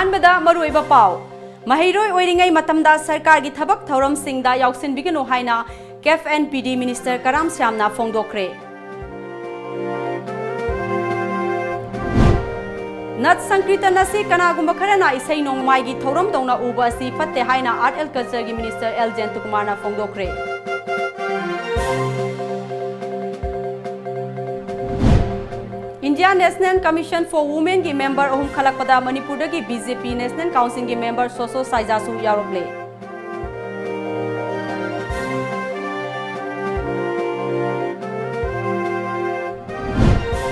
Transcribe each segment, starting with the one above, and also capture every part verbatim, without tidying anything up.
ꯑꯍꯥꯟꯕꯗ ꯃꯔꯨꯑꯣꯏꯕ ꯄꯥꯎ꯫ ꯃꯍꯩꯔꯣꯏ ꯑꯣꯏꯔꯤꯉꯩ ꯃꯇꯝꯗ ꯁꯔꯀꯥꯔꯒꯤ ꯊꯕꯛ ꯊꯧꯔꯝꯁꯤꯡꯗ ꯌꯥꯎꯁꯤꯟꯕꯤꯒꯅꯨ ꯍꯥꯏꯅ ꯀꯦꯐ ꯑꯦꯟ ꯄꯤ ꯗꯤ ꯃꯤꯅꯤꯁꯇꯔ ꯀꯔꯥꯝ ꯁ꯭ꯌꯥꯝꯅ ꯐꯣꯡꯗꯣꯛꯈ꯭ꯔꯦ꯫ ꯅꯠ ꯁꯪꯀ꯭ꯔꯤꯇꯟ ꯑꯁꯤ ꯀꯅꯥꯒꯨꯝꯕ ꯈꯔꯅ ꯏꯁꯩ ꯅꯣꯡꯃꯥꯏꯒꯤ ꯊꯧꯔꯝꯗꯧꯅ ꯎꯕ ꯑꯁꯤ ꯐꯠꯇꯦ ꯍꯥꯏꯅ ꯑꯥꯔꯠ ꯑꯦꯟ ꯀꯜꯆꯔꯒꯤ ꯃꯤꯅꯤꯁꯇꯔ ꯑꯦꯜ ꯖꯌꯟꯇꯀꯨꯃꯥꯔꯅ ꯐꯣꯡꯗꯣꯛꯈ꯭ꯔꯦ꯫ India National Commission for Womenꯒꯤ ꯃꯦꯝꯕꯔ ꯑꯍꯨꯝ ꯈꯜꯂꯛꯄꯗ ꯃꯅꯤꯄꯨꯔꯗꯒꯤ ꯕꯤ ꯖꯦ ꯄꯤ National Councilꯒꯤ ꯃꯦꯝꯕꯔ ꯁꯣꯁꯣ ꯁꯥꯏꯖꯥꯁꯨ ꯌꯥꯎꯔꯛꯂꯦ꯫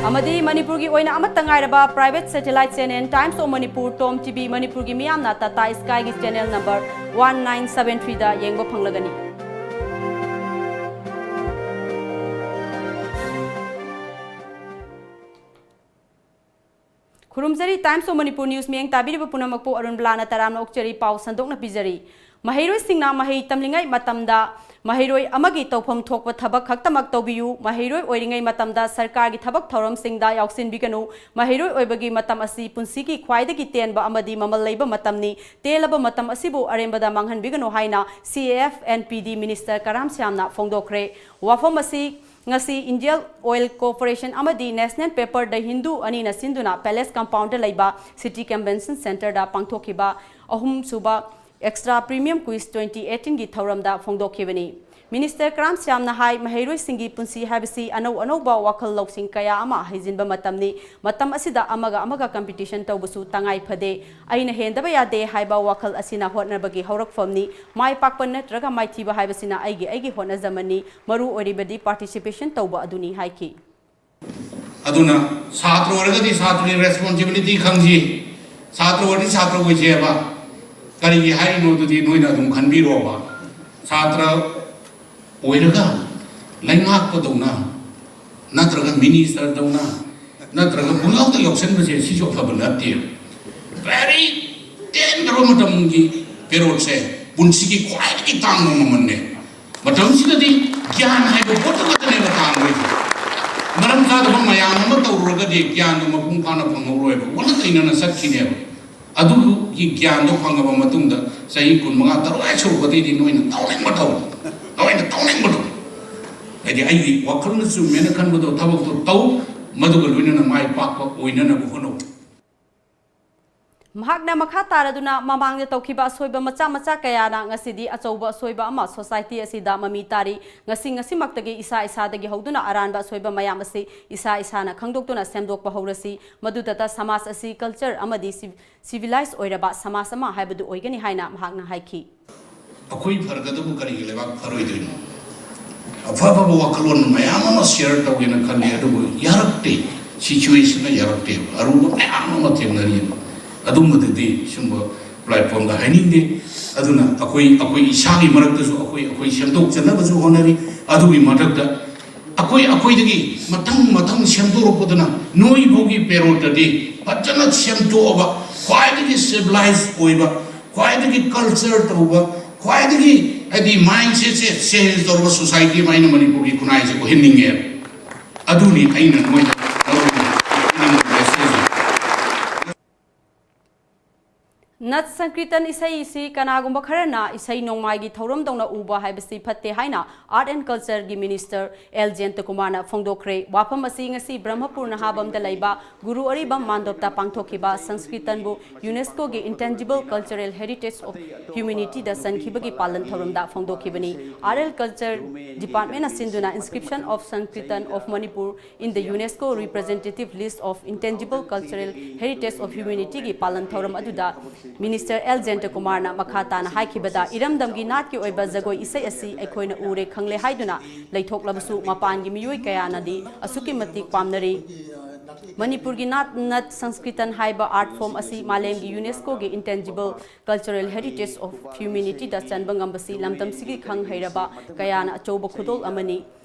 ꯑꯃꯗꯤ ꯃꯅꯤꯄꯨꯔꯒꯤ ꯑꯣꯏꯅ ꯑꯃꯠꯇ ꯉꯥꯏꯔꯕ private satellite channel Times of Manipur, Tom T V ꯃꯅꯤꯄꯨꯔꯒꯤ ꯃꯤꯌꯥꯝꯅ Tata Skyꯒꯤ channel number one nine seven threeꯗ ꯌꯦꯡꯕ ꯐꯪꯂꯒꯅꯤ꯫ ꯈꯨꯔꯨꯝꯖꯔꯤ, Times of Manipur News ꯃꯤꯠꯌꯦꯡ ꯇꯥꯕꯤꯔꯤꯕ ꯄꯨꯝꯅꯃꯛꯄꯨ ꯑꯔꯨꯟ ꯕꯂꯥꯅ ꯇꯔꯥꯝꯅ ꯑꯣꯛꯆꯔꯤ꯫ ꯄꯥꯎ ꯁꯟꯗꯣꯛꯅ ꯄꯤꯖꯔꯤ꯫ ꯃꯍꯩꯔꯣꯏꯁꯤꯡꯅ ꯃꯍꯩ ꯇꯝꯂꯤꯉꯩ ꯃꯇꯝꯗ ꯃꯍꯩꯔꯣꯏ ꯑꯃꯒꯤ ꯇꯧꯐꯝ ꯊꯣꯛꯄ ꯊꯕꯛ ꯈꯛꯇꯃꯛ ꯇꯧꯕꯤꯌꯨ꯫ ꯃꯍꯩꯔꯣꯏ ꯑꯣꯏꯔꯤꯉꯩ ꯃꯇꯝꯗ ꯁꯔꯀꯥꯔꯒꯤ ꯊꯕꯛ ꯊꯧꯔꯝꯁꯤꯡꯗ ꯌꯥꯎꯁꯤꯟꯕꯤꯒꯅꯨ꯫ ꯃꯍꯩꯔꯣꯏ ꯑꯣꯏꯕꯒꯤ ꯃꯇꯝ ꯑꯁꯤ ꯄꯨꯟꯁꯤꯒꯤ ꯈ꯭ꯋꯥꯏꯗꯒꯤ ꯇꯦꯟꯕ ꯑꯃꯗꯤ ꯃꯃꯜ ꯂꯩꯕ ꯃꯇꯝꯅꯤ꯫ ꯇꯦꯜꯂꯕ ꯃꯇꯝ ꯑꯁꯤꯕꯨ ꯑꯔꯦꯝꯕꯗ ꯃꯥꯡꯍꯟꯕꯤꯒꯅꯨ ꯍꯥꯏꯅ ꯁꯤ ꯑꯦꯐ ꯑꯦꯟ ꯄꯤ ꯗꯤ ꯃꯤꯅꯤꯁꯇꯔ ꯀꯔꯥꯝ ꯁ꯭ꯌꯥꯝꯅ ꯐꯣꯡꯗꯣꯛꯈ꯭ꯔꯦ꯫ ꯋꯥꯐꯝ ꯑꯁꯤ ꯉꯁꯤ Indian Oil Corporation ꯑꯃꯗꯤ National Paper The Hindu ꯑꯅꯤꯅ ꯁꯤꯟꯗꯨꯅ Palace Compoundꯗ ꯂꯩꯕ City Convention Centreꯗ ꯄꯥꯡꯊꯣꯛꯈꯤꯕ ꯑꯍꯨꯝꯁꯨꯕ Extra Premium Quiz twenty eighteenꯒꯤ ꯊꯧꯔꯝꯗ ꯐꯣꯡꯗꯣꯛꯈꯤꯕꯅꯤ꯫ ꯃꯤꯅꯤꯁꯇꯔ ꯀꯔꯥꯝ ꯁ꯭ꯌꯥꯝꯅ ꯍꯥꯏ, ꯃꯍꯩꯔꯣꯏꯁꯤꯡꯒꯤ ꯄꯨꯟꯁꯤ ꯍꯥꯏꯕꯁꯤ ꯑꯅꯧ ꯑꯅꯧꯕ ꯋꯥꯈꯜ ꯂꯧꯁꯤꯡ ꯀꯌꯥ ꯑꯃ ꯍꯩꯖꯤꯟꯕ ꯃꯇꯝꯅꯤ꯫ ꯃꯇꯝ ꯑꯁꯤꯗ ꯑꯃꯒ ꯑꯃꯒ competition ꯇꯧꯕꯁꯨ ꯇꯉꯥꯏ ꯐꯗꯦ꯫ ꯑꯩꯅ ꯍꯦꯟꯗꯕ ꯌꯥꯗꯦ ꯍꯥꯏꯕ ꯋꯥꯈꯜ ꯑꯁꯤꯅ ꯍꯣꯠꯅꯕꯒꯤ ꯍꯧꯔꯛꯐꯝꯅꯤ꯫ ꯃꯥꯏ ꯄꯥꯛꯄ ꯅꯠꯇ꯭ꯔꯒ ꯃꯥꯏꯊꯤꯕ ꯍꯥꯏꯕꯁꯤꯅ ꯑꯩꯒꯤ ꯑꯩꯒꯤ ꯍꯣꯠꯅꯖꯃꯟꯅꯤ꯫ ꯃꯔꯨ ꯑꯣꯏꯔꯤꯕꯗꯤ participation ꯇꯧꯕ ꯑꯗꯨꯅꯤ ꯍꯥꯏꯈꯤ꯫ ꯑꯗꯨꯅ ꯁꯥꯇ꯭ꯔ ꯑꯣꯏꯔꯒꯗꯤ ꯁꯥꯇ꯭ꯔꯒꯤ responsibility ꯈꯪꯁꯤ, ꯁꯥꯇ꯭ꯔ ꯑꯣꯏꯔꯗꯤ ꯁꯥꯇ꯭ꯔ ꯑꯣꯏꯁꯦꯕ꯫ ꯀꯔꯤꯒꯤ ꯍꯥꯏꯔꯤꯅꯣ ꯑꯗꯨꯗꯤ ꯅꯣꯏꯅ ꯑꯗꯨꯝ ꯈꯟꯕꯤꯔꯣꯕ꯫ ꯁꯥꯇ꯭ꯔ ꯑꯣꯏꯔꯒ ꯂꯩꯉꯥꯛꯄꯗꯧꯅ ꯅꯠꯇ꯭ꯔꯒ minister ꯗꯧꯅ ꯅꯠꯇ꯭ꯔꯒ ꯄꯨꯡꯌꯥꯎꯗ ꯌꯥꯎꯁꯟꯕꯁꯦ ꯁꯤꯁꯨ ꯑꯐꯕ ꯅꯠꯇꯦ꯫ Very ꯇꯦꯟꯈ꯭ꯔꯕ ꯃꯇꯝꯒꯤ ꯄꯦꯔꯣꯠꯁꯦ ꯄꯨꯟꯁꯤꯒꯤ ꯈ꯭ꯋꯥꯏꯗꯒꯤ ꯇꯥꯡꯕ ꯃꯃꯜꯅꯦ꯫ ꯃꯇꯝꯁꯤꯗꯗꯤ ꯒ꯭ꯌꯥꯟ ꯍꯥꯏꯕ ꯄꯣꯠꯇꯨ ꯈꯛꯇꯅꯦꯕ ꯇꯥꯡꯗꯣꯏꯁꯦ꯫ ꯃꯔꯝ ꯆꯥꯗꯕ ꯃꯌꯥꯝ ꯑꯃ ꯇꯧꯔꯨꯔꯒꯗꯤ ꯒ꯭ꯌꯥꯟꯗꯣ ꯃꯄꯨꯡ ꯐꯥꯅ ꯐꯪꯍꯧꯔꯣꯏꯕ, ꯑꯣꯟꯅ ꯇꯩꯅꯅ ꯆꯠꯈꯤꯅꯦꯕ꯫ ꯑꯗꯨꯒꯤ ꯒ꯭ꯌꯥꯟꯗꯣ ꯐꯪꯉꯕ ꯃꯇꯨꯡꯗ ꯆꯍꯤ ꯀꯨꯟꯃꯉꯥ ꯇꯔꯨꯛ ꯍꯦꯛ ꯁꯨꯔꯛꯄꯗꯩꯗꯤ ꯅꯣꯏꯅ ꯇꯧꯅꯤꯡꯕ ꯇꯧ, ꯅꯣꯏꯅ ꯇꯧꯅꯤꯡꯕꯗꯣ, ꯍꯥꯏꯗꯤ ꯑꯩꯒꯤ ꯋꯥꯈꯜꯅ ꯆꯨꯝꯃꯦꯅ ꯈꯟꯕꯗꯣ ꯊꯕꯛꯇꯣ ꯇꯧ, ꯃꯗꯨꯒ ꯂꯣꯏꯅꯅ ꯃꯥꯏ ꯄꯥꯛꯄ ꯑꯣꯏꯅꯅꯕ ꯍꯣꯠꯅꯧ꯫ ꯃꯍꯥꯛꯅ ꯃꯈꯥ ꯇꯥꯔꯗꯨꯅ ꯃꯃꯥꯡꯗ ꯇꯧꯈꯤꯕ ꯑꯁꯣꯏꯕ ꯃꯆꯥ ꯃꯆꯥ ꯀꯌꯥꯅ ꯉꯁꯤꯗꯤ ꯑꯆꯧꯕ ꯑꯁꯣꯏꯕ ꯑꯃ ꯁꯣꯁꯥꯏꯇꯤ ꯑꯁꯤꯗ ꯃꯃꯤ ꯇꯥꯔꯤ꯫ ꯉꯁꯤ ꯉꯁꯤꯃꯛꯇꯒꯤ ꯏꯁꯥ ꯏꯁꯥꯗꯒꯤ ꯍꯧꯗꯨꯅ ꯑꯔꯥꯟꯕ ꯑꯁꯣꯏꯕ ꯃꯌꯥꯝ ꯑꯁꯤ ꯏꯁꯥ ꯏꯁꯥꯅ ꯈꯪꯗꯣꯛꯇꯨꯅ ꯁꯦꯝꯗꯣꯛꯄ ꯍꯧꯔꯁꯤ꯫ ꯃꯗꯨꯗꯇ ꯁꯃꯥꯖ ꯑꯁꯤ ꯀꯜꯆꯔ ꯑꯃꯗꯤ ꯁꯤꯚꯤꯂꯥꯏꯖ ꯑꯣꯏꯔꯕ ꯁꯃꯥꯖ ꯑꯃ ꯍꯥꯏꯕꯗꯨ ꯑꯣꯏꯒꯅꯤ ꯍꯥꯏꯅ ꯃꯍꯥꯛꯅ ꯍꯥꯏꯈꯤ꯫ ꯑꯩꯈꯣꯏ ꯐꯔꯒꯗꯕꯨ ꯀꯔꯤꯒꯤ ꯂꯩꯕꯥꯛ ꯐꯔꯣꯏꯗꯣꯏꯅꯣ? ꯑꯐ ꯑꯐꯕ ꯋꯥꯈꯜꯂꯣꯟ ꯃꯌꯥꯝ ꯑꯃ ꯁꯤꯌꯔ ꯇꯧꯒꯦꯅ ꯈꯜꯂꯤ, ꯑꯗꯨꯕꯨ ꯌꯥꯔꯛꯇꯦ, ꯁꯤꯆꯨꯋꯦꯁꯟꯅ ꯌꯥꯔꯛꯇꯦ, ꯑꯔꯨꯕ ꯃꯌꯥꯝ ꯑꯃ ꯊꯦꯡꯅꯔꯤ꯫ ꯑꯗꯨꯝꯕꯗꯨꯗꯤ ꯁꯨꯝꯕ ꯄ꯭ꯂꯦꯠꯐꯣꯝꯗ ꯍꯥꯏꯅꯤꯡꯗꯦ꯫ ꯑꯗꯨꯅ ꯑꯩꯈꯣꯏ ꯑꯩꯈꯣꯏ ꯏꯁꯥꯒꯤ ꯃꯔꯛꯇꯁꯨ ꯑꯩꯈꯣꯏ ꯑꯩꯈꯣꯏ ꯁꯦꯝꯗꯣꯛꯆꯅꯕꯁꯨ ꯍꯣꯠꯅꯔꯤ꯫ ꯑꯗꯨꯒꯤ ꯃꯊꯛꯇ ꯑꯩꯈꯣꯏ ꯑꯩꯈꯣꯏꯗꯒꯤ ꯃꯊꯪ ꯃꯊꯪ ꯁꯦꯝꯗꯣꯔꯛꯄꯗꯨꯅ ꯅꯣꯏꯐꯥꯎꯒꯤ ꯄꯦꯔꯣꯠꯇꯗꯤ ꯐꯖꯅ ꯁꯦꯝꯗꯣꯛꯑꯕ, ꯈ꯭ꯋꯥꯏꯗꯒꯤ ꯁꯤꯚꯤꯂꯥꯏꯖ ꯑꯣꯏꯕ, ꯈ꯭ꯋꯥꯏꯗꯒꯤ ꯀꯜꯆꯔ ꯇꯧꯕ, ꯈ꯭ꯋꯥꯏꯗꯒꯤ ꯍꯥꯏꯗꯤ ꯃꯥꯏꯟꯁꯦꯠꯁꯦ ꯆꯦꯟꯖ ꯇꯧꯔꯕ ꯁꯣꯁꯥꯏꯇꯤ ꯑꯃ ꯑꯩꯅ ꯃꯅꯤꯄꯨꯔꯒꯤ ꯈꯨꯟꯅꯥꯏꯁꯦ ꯑꯣꯏꯍꯟꯅꯤꯡꯉꯦꯕ꯫ ꯑꯗꯨꯅꯤ ꯑꯩꯅ ꯅꯣꯏꯗ ꯂꯧꯔꯤꯕ ꯃꯦꯁꯦꯖ꯫ ꯅꯠ ꯁꯪꯀ꯭ꯔꯤꯇꯟ ꯏꯁꯩ ꯑꯁꯤ ꯀꯅꯥꯒꯨꯝꯕ ꯈꯔꯅ ꯏꯁꯩ ꯅꯣꯡꯃꯥꯏꯒꯤ ꯊꯧꯔꯝꯗꯧꯅ ꯎꯕ ꯍꯥꯏꯕꯁꯤ ꯐꯠꯇꯦ ꯍꯥꯏꯅ ꯑꯥꯔꯠ ꯑꯦꯟ ꯀꯜꯆꯔꯒꯤ ꯃꯤꯅꯤꯁꯇꯔ ꯑꯦꯜ ꯖꯌꯟꯇꯀꯨꯃꯥꯔꯅ ꯐꯣꯡꯗꯣꯛꯈ꯭ꯔꯦ꯫ ꯋꯥꯐꯝ ꯑꯁꯤ ꯉꯁꯤ ꯕ꯭ꯔꯍꯃꯄꯨꯔ ꯅꯍꯥꯕꯝꯗ ꯂꯩꯕ ꯒꯨꯔꯨ ꯑꯔꯤꯕꯝ ꯃꯥꯟꯗꯣꯞꯇ ꯄꯥꯡꯊꯣꯛꯈꯤꯕ ꯁꯪꯁꯀ꯭ꯔꯤꯇꯟꯕꯨ ꯌꯨꯅꯦꯁꯀꯣꯒꯤ Intangible Cultural Heritage of Humanityꯗ ꯆꯟꯈꯤꯕꯒꯤ ꯄꯥꯂꯟ ꯊꯧꯔꯝꯗ ꯐꯣꯡꯗꯣꯛꯈꯤꯕꯅꯤ꯫ ꯑꯥꯔ ꯑꯦꯜ ꯀꯜꯆꯔ ꯗꯤꯄꯥꯔꯠꯃꯦꯟꯅ ꯁꯤꯟꯗꯨꯅ Inscription of Sanskritan of Manipur in the UNESCO Representative List of Intangible Cultural Heritage of Humanityꯒꯤ ꯄꯥꯂꯟ ꯊꯧꯔꯝ ꯑꯗꯨꯗ ꯃꯤꯅꯤꯁꯇꯔ ꯑꯦꯜ ꯖꯌꯟꯇꯀꯨꯃꯥꯔꯅ ꯃꯈꯥ ꯇꯥꯅ ꯍꯥꯏꯈꯤꯕꯗ, ꯏꯔꯝꯗꯝꯒꯤ ꯅꯥꯠꯀꯤ ꯑꯣꯏꯕ ꯖꯒꯣꯏ ꯏꯁꯩ ꯑꯁꯤ ꯑꯩꯈꯣꯏꯅ ꯎꯔꯦ ꯈꯪꯂꯦ ꯍꯥꯏꯗꯨꯅ ꯂꯩꯊꯣꯛꯂꯕꯁꯨ, ꯃꯄꯥꯟꯒꯤ ꯃꯤꯑꯣꯏ ꯀꯌꯥꯅꯗꯤ ꯑꯁꯨꯛꯀꯤ ꯃꯇꯤꯛ ꯄꯥꯝꯅꯔꯤ꯫ ꯃꯅꯤꯄꯨꯔꯒꯤ ꯅꯥꯠ ꯅꯠ ꯁꯪꯁꯀ꯭ꯔꯤꯇꯟ ꯍꯥꯏꯕ ꯑꯥꯔꯠ ꯐꯣꯔꯝ ꯑꯁꯤ ꯃꯥꯂꯦꯝꯒꯤ ꯌꯨꯅꯦꯁꯀꯣꯒꯤ Intangible Cultural Heritage of Humanityꯗ ꯆꯟꯕ ꯉꯝꯕꯁꯤ ꯂꯝꯗꯝꯁꯤꯒꯤ ꯈꯪ ꯍꯩꯔꯕ ꯀꯌꯥꯅ ꯑꯆꯧꯕ ꯈꯨꯗꯣꯜ ꯑꯃꯅꯤ꯫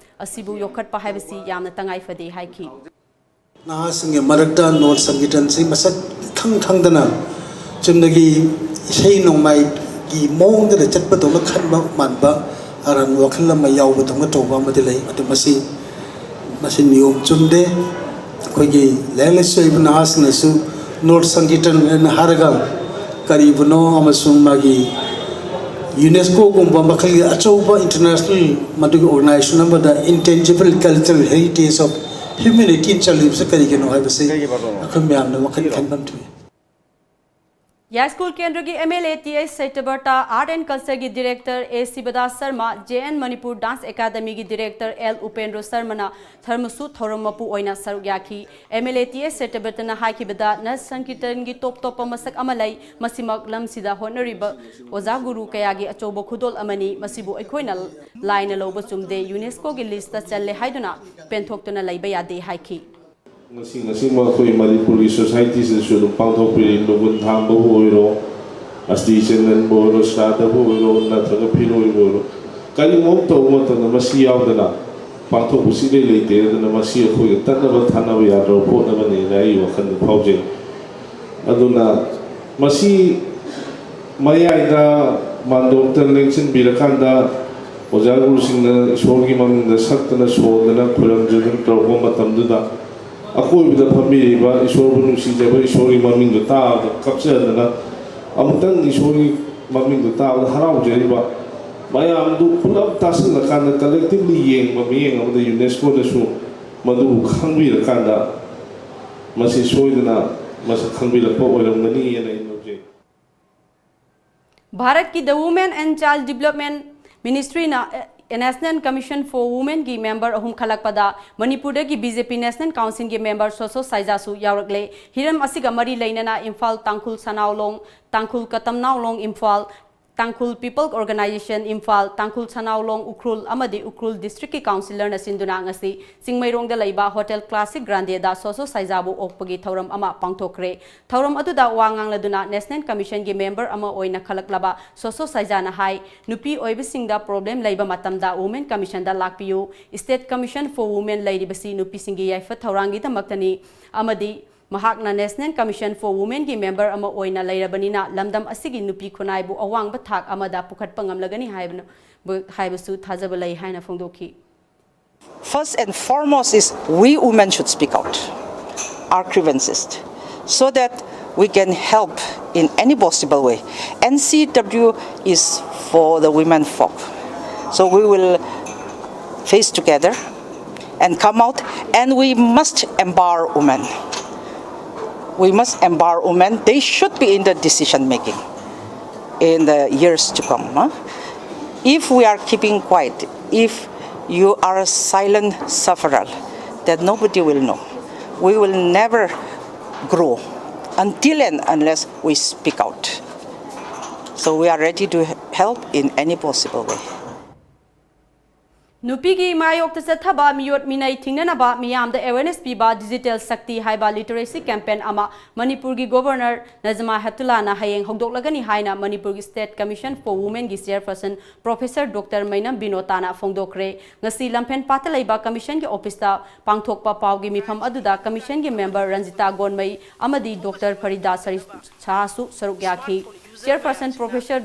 ꯑꯁꯤꯕꯨ ꯌꯣꯛꯈꯠꯄ ꯍꯥꯏꯕꯁꯤ ꯌꯥꯝꯅ ꯇꯉꯥꯏ ꯐꯗꯦ ꯍꯥꯏꯈꯤ꯫ ꯅꯍꯥꯁꯤꯡꯒꯤ ꯃꯔꯛꯇ ꯅꯣꯠ ꯁꯪꯀꯤꯔꯇꯟꯁꯤ ꯃꯁꯛ ꯏꯈꯪ ꯈꯪꯗꯅ ꯆꯨꯝꯅꯒꯤ ꯏꯁꯩ ꯅꯣꯡꯃꯥꯏꯒꯤ ꯃꯑꯣꯡꯗ ꯆꯠꯄꯗꯧꯅ ꯈꯟꯕ ꯃꯥꯟꯕ ꯑꯔꯥꯟꯕ ꯋꯥꯈꯜ ꯑꯃ ꯌꯥꯎꯕꯗꯧꯅ ꯇꯧꯕ ꯑꯃꯗꯤ ꯂꯩ꯫ ꯑꯗꯨ ꯃꯁꯤ, ꯃꯁꯤ ꯅꯤꯌꯣꯝ ꯆꯨꯝꯗꯦ꯫ ꯑꯩꯈꯣꯏꯒꯤ ꯂꯥꯏꯔꯤꯛ ꯂꯥꯏꯁꯨ ꯍꯩꯕ ꯅꯍꯥꯁꯤꯡꯅꯁꯨ ꯅꯣꯔꯠ ꯁꯪꯀꯤꯔꯇꯟ ꯍꯥꯏꯅ ꯍꯥꯏꯔꯒ ꯀꯔꯤꯕꯨꯅꯣ ꯑꯃꯁꯨꯡ ꯃꯥꯒꯤ ꯌꯨꯅꯦꯁꯀꯣꯒꯨꯝꯕ ꯃꯈꯜꯒꯤ ꯑꯆꯧꯕ ꯏꯟꯇꯔꯅꯦꯁꯅꯦꯜ ꯃꯗꯨꯒꯤ ꯑꯣꯔꯒꯅꯥꯏꯖꯦꯁꯟ ꯑꯃꯗ intangible cultural heritage of humanity ꯆꯜꯂꯤꯕꯁꯤ ꯀꯔꯤꯒꯤꯅꯣ ꯍꯥꯏꯕꯁꯤ ꯑꯩꯈꯣꯏ ꯃꯌꯥꯝꯅ ꯋꯥꯈꯜ ꯈꯟꯐꯝ ꯊꯣꯛꯏ꯫ ꯌꯥꯏꯁ꯭ꯀꯨꯜ ꯀꯦꯟꯗ꯭ꯔꯒꯤ M L A T S ꯁꯇ꯭ꯌꯕ꯭ꯔꯇ Art and Culture ꯒꯤ Director A ꯁꯤꯕꯗꯥꯁ Sharma, J N Manipur Dance Academy ꯒꯤ Director L ꯎꯄꯦꯟꯗ꯭ꯔꯣ ꯁꯔꯃꯅ ꯙꯔꯃꯁꯨ ꯊꯧꯔꯝ ꯃꯄꯨ ꯑꯣꯏꯅ ꯁꯔꯨꯛ ꯌꯥꯈꯤ꯫ M L A T S ꯁꯇ꯭ꯌꯕ꯭ꯔꯇꯅ ꯍꯥꯏꯈꯤꯕꯗ, ꯅꯠ ꯁꯪꯀꯤꯔꯇꯟꯒꯤ ꯇꯣꯞ ꯇꯣꯞꯄ ꯃꯁꯛ ꯑꯃ ꯂꯩ꯫ ꯃꯁꯤꯃꯛ ꯂꯝꯁꯤꯗ ꯍꯣꯠꯅꯔꯤꯕ ꯑꯣꯖꯥ ꯒꯨꯔꯨ ꯀꯌꯥꯒꯤ ꯑꯆꯧꯕ ꯈꯨꯗꯣꯜ ꯑꯃꯅꯤ꯫ ꯃꯁꯤꯕꯨ ꯑꯩꯈꯣꯏꯅ ꯂꯥꯏꯅ ꯂꯧꯕ ꯆꯨꯝꯗꯦ꯫ ꯌꯨꯅꯦꯁꯀꯣꯒꯤ ꯂꯤꯁꯇ ꯆꯜꯂꯦ ꯍꯥꯏꯗꯨꯅ ꯄꯦꯟꯊꯣꯛꯇꯨꯅ ꯂꯩꯕ ꯌꯥꯗꯦ ꯍꯥꯏꯈꯤ꯫ ꯉꯁꯤ ꯉꯁꯤꯃꯛ ꯑꯩꯈꯣꯏ ꯃꯅꯤꯄꯨꯔꯒꯤ ꯁꯣꯁꯥꯏꯇꯤꯁꯤꯗꯁꯨ ꯑꯗꯨꯝ ꯄꯥꯡꯊꯣꯛꯄꯤꯔꯤ꯫ ꯂꯨꯒꯨꯟ ꯊꯥꯡꯕꯕꯨ ꯑꯣꯏꯔꯣ, ꯑꯁꯇꯤ ꯆꯟꯗꯟꯕꯨ ꯑꯣꯏꯔꯣ, ꯁ꯭ꯔꯥꯗꯕꯨ ꯑꯣꯏꯔꯣ, ꯅꯠꯇ꯭ꯔꯒ ꯐꯤꯔꯣꯏꯕꯨ ꯑꯣꯏꯔꯣ, ꯀꯔꯤꯒꯨꯝꯕ ꯑꯃ ꯇꯧꯕ ꯃꯇꯝꯗ ꯃꯁꯤ ꯌꯥꯎꯗꯅ ꯄꯥꯡꯊꯣꯛꯄ ꯁꯨꯡꯂꯩ ꯂꯩꯇꯦ꯫ ꯑꯗꯨꯅ ꯃꯁꯤ ꯑꯩꯈꯣꯏꯒ ꯇꯠꯅꯕ ꯊꯥꯅꯕ ꯌꯥꯗ꯭ꯔꯕ ꯄꯣꯠ ꯑꯃꯅꯦꯅ ꯑꯩ ꯋꯥꯈꯜꯗ ꯐꯥꯎꯖꯩ꯫ ꯑꯗꯨꯅ ꯃꯁꯤ ꯃꯌꯥꯏꯗ ꯃꯥꯟꯗꯣꯞꯇ ꯂꯦꯡꯁꯤꯟꯕꯤꯔꯀꯥꯟꯗ ꯑꯣꯖꯥ ꯒꯨꯔꯨꯁꯤꯡꯅ ꯏꯁꯣꯔꯒꯤ ꯃꯃꯤꯡꯗ ꯁꯛꯇꯅ ꯁꯣꯟꯗꯅ ꯈꯨꯔꯨꯝꯖꯗꯅ ꯇꯧꯔꯛꯄ ꯃꯇꯝꯗꯨꯗ ꯑꯀꯣꯏꯕꯗ ꯐꯝꯕꯤꯔꯤꯕ ꯏꯁꯣꯔꯕꯨ ꯅꯨꯡꯁꯤꯖꯕ ꯏꯁꯣꯔꯒꯤ ꯃꯃꯤꯡꯗꯣ ꯇꯥꯕꯗ ꯀꯞꯆꯗꯅ ꯑꯃꯨꯛꯇꯪ ꯏꯁꯣꯔꯒꯤ ꯃꯃꯤꯡꯗꯣ ꯇꯥꯕꯗ ꯍꯔꯥꯎꯖꯔꯤꯕ ꯃꯌꯥꯝꯗꯨ ꯄꯨꯂꯞ ꯇꯥꯁꯤꯜꯂꯀꯥꯟꯗ collectively ꯌꯦꯡꯕ ꯃꯤꯠꯌꯦꯡ ꯑꯃꯗ ꯌꯨꯅꯦꯁꯀꯣꯅꯁꯨ ꯃꯗꯨꯕꯨ ꯈꯪꯕꯤꯔꯀꯥꯟꯗ ꯃꯁꯤ ꯁꯣꯏꯗꯅ ꯃꯁꯛ ꯈꯪꯕꯤꯔꯛꯄ ꯑꯣꯏꯔꯝꯒꯅꯤ ꯍꯥꯏꯅ ꯑꯩ ꯂꯧꯖꯩ꯫ ꯚꯥꯔꯠꯀꯤ The Women and Child Development Ministryꯅ National Commission for Womenꯒꯤ member ꯑꯍꯨꯝ ꯈꯜꯂꯛꯄꯗ ꯃꯅꯤꯄꯨꯔꯗꯒꯤ B J P National Councilꯒꯤ member ꯁꯣꯁꯣ ꯁꯥꯏꯖꯥꯁꯨ ꯌꯥꯎꯔꯛꯂꯦ꯫ ꯍꯤꯔꯝ ꯑꯁꯤꯒ ꯃꯔꯤ ꯂꯩꯅꯅ ꯏꯝꯐꯥꯜ ꯇꯥꯡꯈꯨꯜ ꯁꯅꯥꯎꯂꯣꯡ, ꯇꯥꯡꯈꯨꯜ ꯀꯇꯝꯅꯥꯎꯂꯣꯡ ꯏꯝꯐꯥꯜ, ꯇꯥꯡꯈꯨꯜ People Organisation ꯏꯝꯐꯥꯜ, ꯇꯥꯡꯈꯨꯜ ꯁꯅꯥꯎꯂꯣꯡ ꯎꯈ꯭ꯔꯨꯜ ꯑꯃꯗꯤ ꯎꯈ꯭ꯔꯨꯜ districtꯀꯤ councillorꯅ ꯁꯤꯟꯗꯨꯅ ꯉꯁꯤ ꯆꯤꯡꯃꯩꯔꯣꯡꯗ ꯂꯩꯕ Hotel Classic Grandeꯗ ꯁꯣꯁꯣ ꯁꯥꯏꯖꯥꯕꯨ ꯑꯣꯛꯄꯒꯤ ꯊꯧꯔꯝ ꯑꯃ ꯄꯥꯡꯊꯣꯛꯈ꯭ꯔꯦ꯫ ꯊꯧꯔꯝ ꯑꯗꯨꯗ ꯋꯥ ꯉꯥꯡꯂꯗꯨꯅ National Commissionꯒꯤ member ꯑꯃ ꯑꯣꯏꯅ ꯈꯜꯂꯛꯂꯕ ꯁꯣꯁꯣ ꯁꯥꯏꯖꯥꯅ ꯍꯥꯏ, ꯅꯨꯄꯤ ꯑꯣꯏꯕꯁꯤꯡꯗ problem ꯂꯩꯕ ꯃꯇꯝꯗ Women Commissionꯗ ꯂꯥꯛꯄꯤꯌꯨ꯫ State Commission for Women ꯂꯩꯔꯤꯕꯁꯤ ꯅꯨꯄꯤꯁꯤꯡꯒꯤ ꯌꯥꯏꯐ ꯊꯧꯔꯥꯡꯒꯤꯗꯃꯛꯇꯅꯤ ꯑꯃꯗꯤ ꯃꯍꯥꯛꯅ National Commission for Womenꯒꯤ member ꯑꯃ ꯑꯣꯏꯅ ꯂꯩꯔꯕꯅꯤꯅ ꯂꯝꯗꯝ ꯑꯁꯤꯒꯤ ꯅꯨꯄꯤ ꯈꯨꯟꯅꯥꯏꯕꯨ ꯑꯋꯥꯡꯕ ꯊꯥꯛ ꯑꯃꯗ ꯄꯨꯈꯠꯄ ꯉꯝꯂꯒꯅꯤ ꯍꯥꯏꯕꯅ-, ꯍꯥꯏꯕꯁꯨ ꯊꯥꯖꯕ ꯂꯩ ꯍꯥꯏꯅ ꯐꯣꯡꯗꯣꯛꯈꯤ꯫ First and foremost is we women should speak out our grievances. so that we can help in any possible way. N C W is for the women folk. So we will face together and come out, and we must empower women. We must empower women. They should be in the decision making in the years to come. Huh? If we are keeping quiet, if you are a silent sufferer, then nobody will know. We will never grow until and unless we speak out. So we are ready to help in any possible way. ꯅꯨꯄꯤꯒꯤ ꯃꯥꯌꯣꯛꯇ ꯆꯠꯊꯕ ꯃꯤꯑꯣꯠ ꯃꯤꯅꯩ ꯊꯤꯡꯅꯅꯕ ꯃꯤꯌꯥꯝꯗ awareness ꯄꯤꯕ Digital Shakti ꯍꯥꯏꯕ literacy campaign ꯑꯃ ꯃꯅꯤꯄꯨꯔꯒꯤ Governor Najma ꯍꯦꯞꯇꯨꯂꯥꯅ ꯍꯌꯦꯡ ꯍꯧꯗꯣꯛꯂꯒꯅꯤ ꯍꯥꯏꯅ ꯃꯅꯤꯄꯨꯔꯒꯤ State Commission for Womenꯒꯤ Chairperson Professor Doctor ꯃꯩꯅꯝ ꯕꯤꯅꯣꯇꯥꯅ ꯐꯣꯡꯗꯣꯛꯈ꯭ꯔꯦ꯫ ꯉꯁꯤ ꯂꯝꯐꯦꯟ ꯄꯥꯠꯇ ꯂꯩꯕ Commissionꯒꯤ officeꯇ ꯄꯥꯡꯊꯣꯛꯄ ꯄꯥꯎꯒꯤ ꯃꯤꯐꯝ ꯑꯗꯨꯗ Commissionꯒꯤ member ꯔꯟꯖꯤꯇꯥ ꯒꯣꯟꯃꯩ ꯑꯃꯗꯤ Doctor ꯐꯔꯤꯗꯥ ꯁꯔꯤ ꯁꯍꯥꯁꯨ ꯁꯔꯨꯛ ꯌꯥꯈꯤ꯫ Chairperson Professor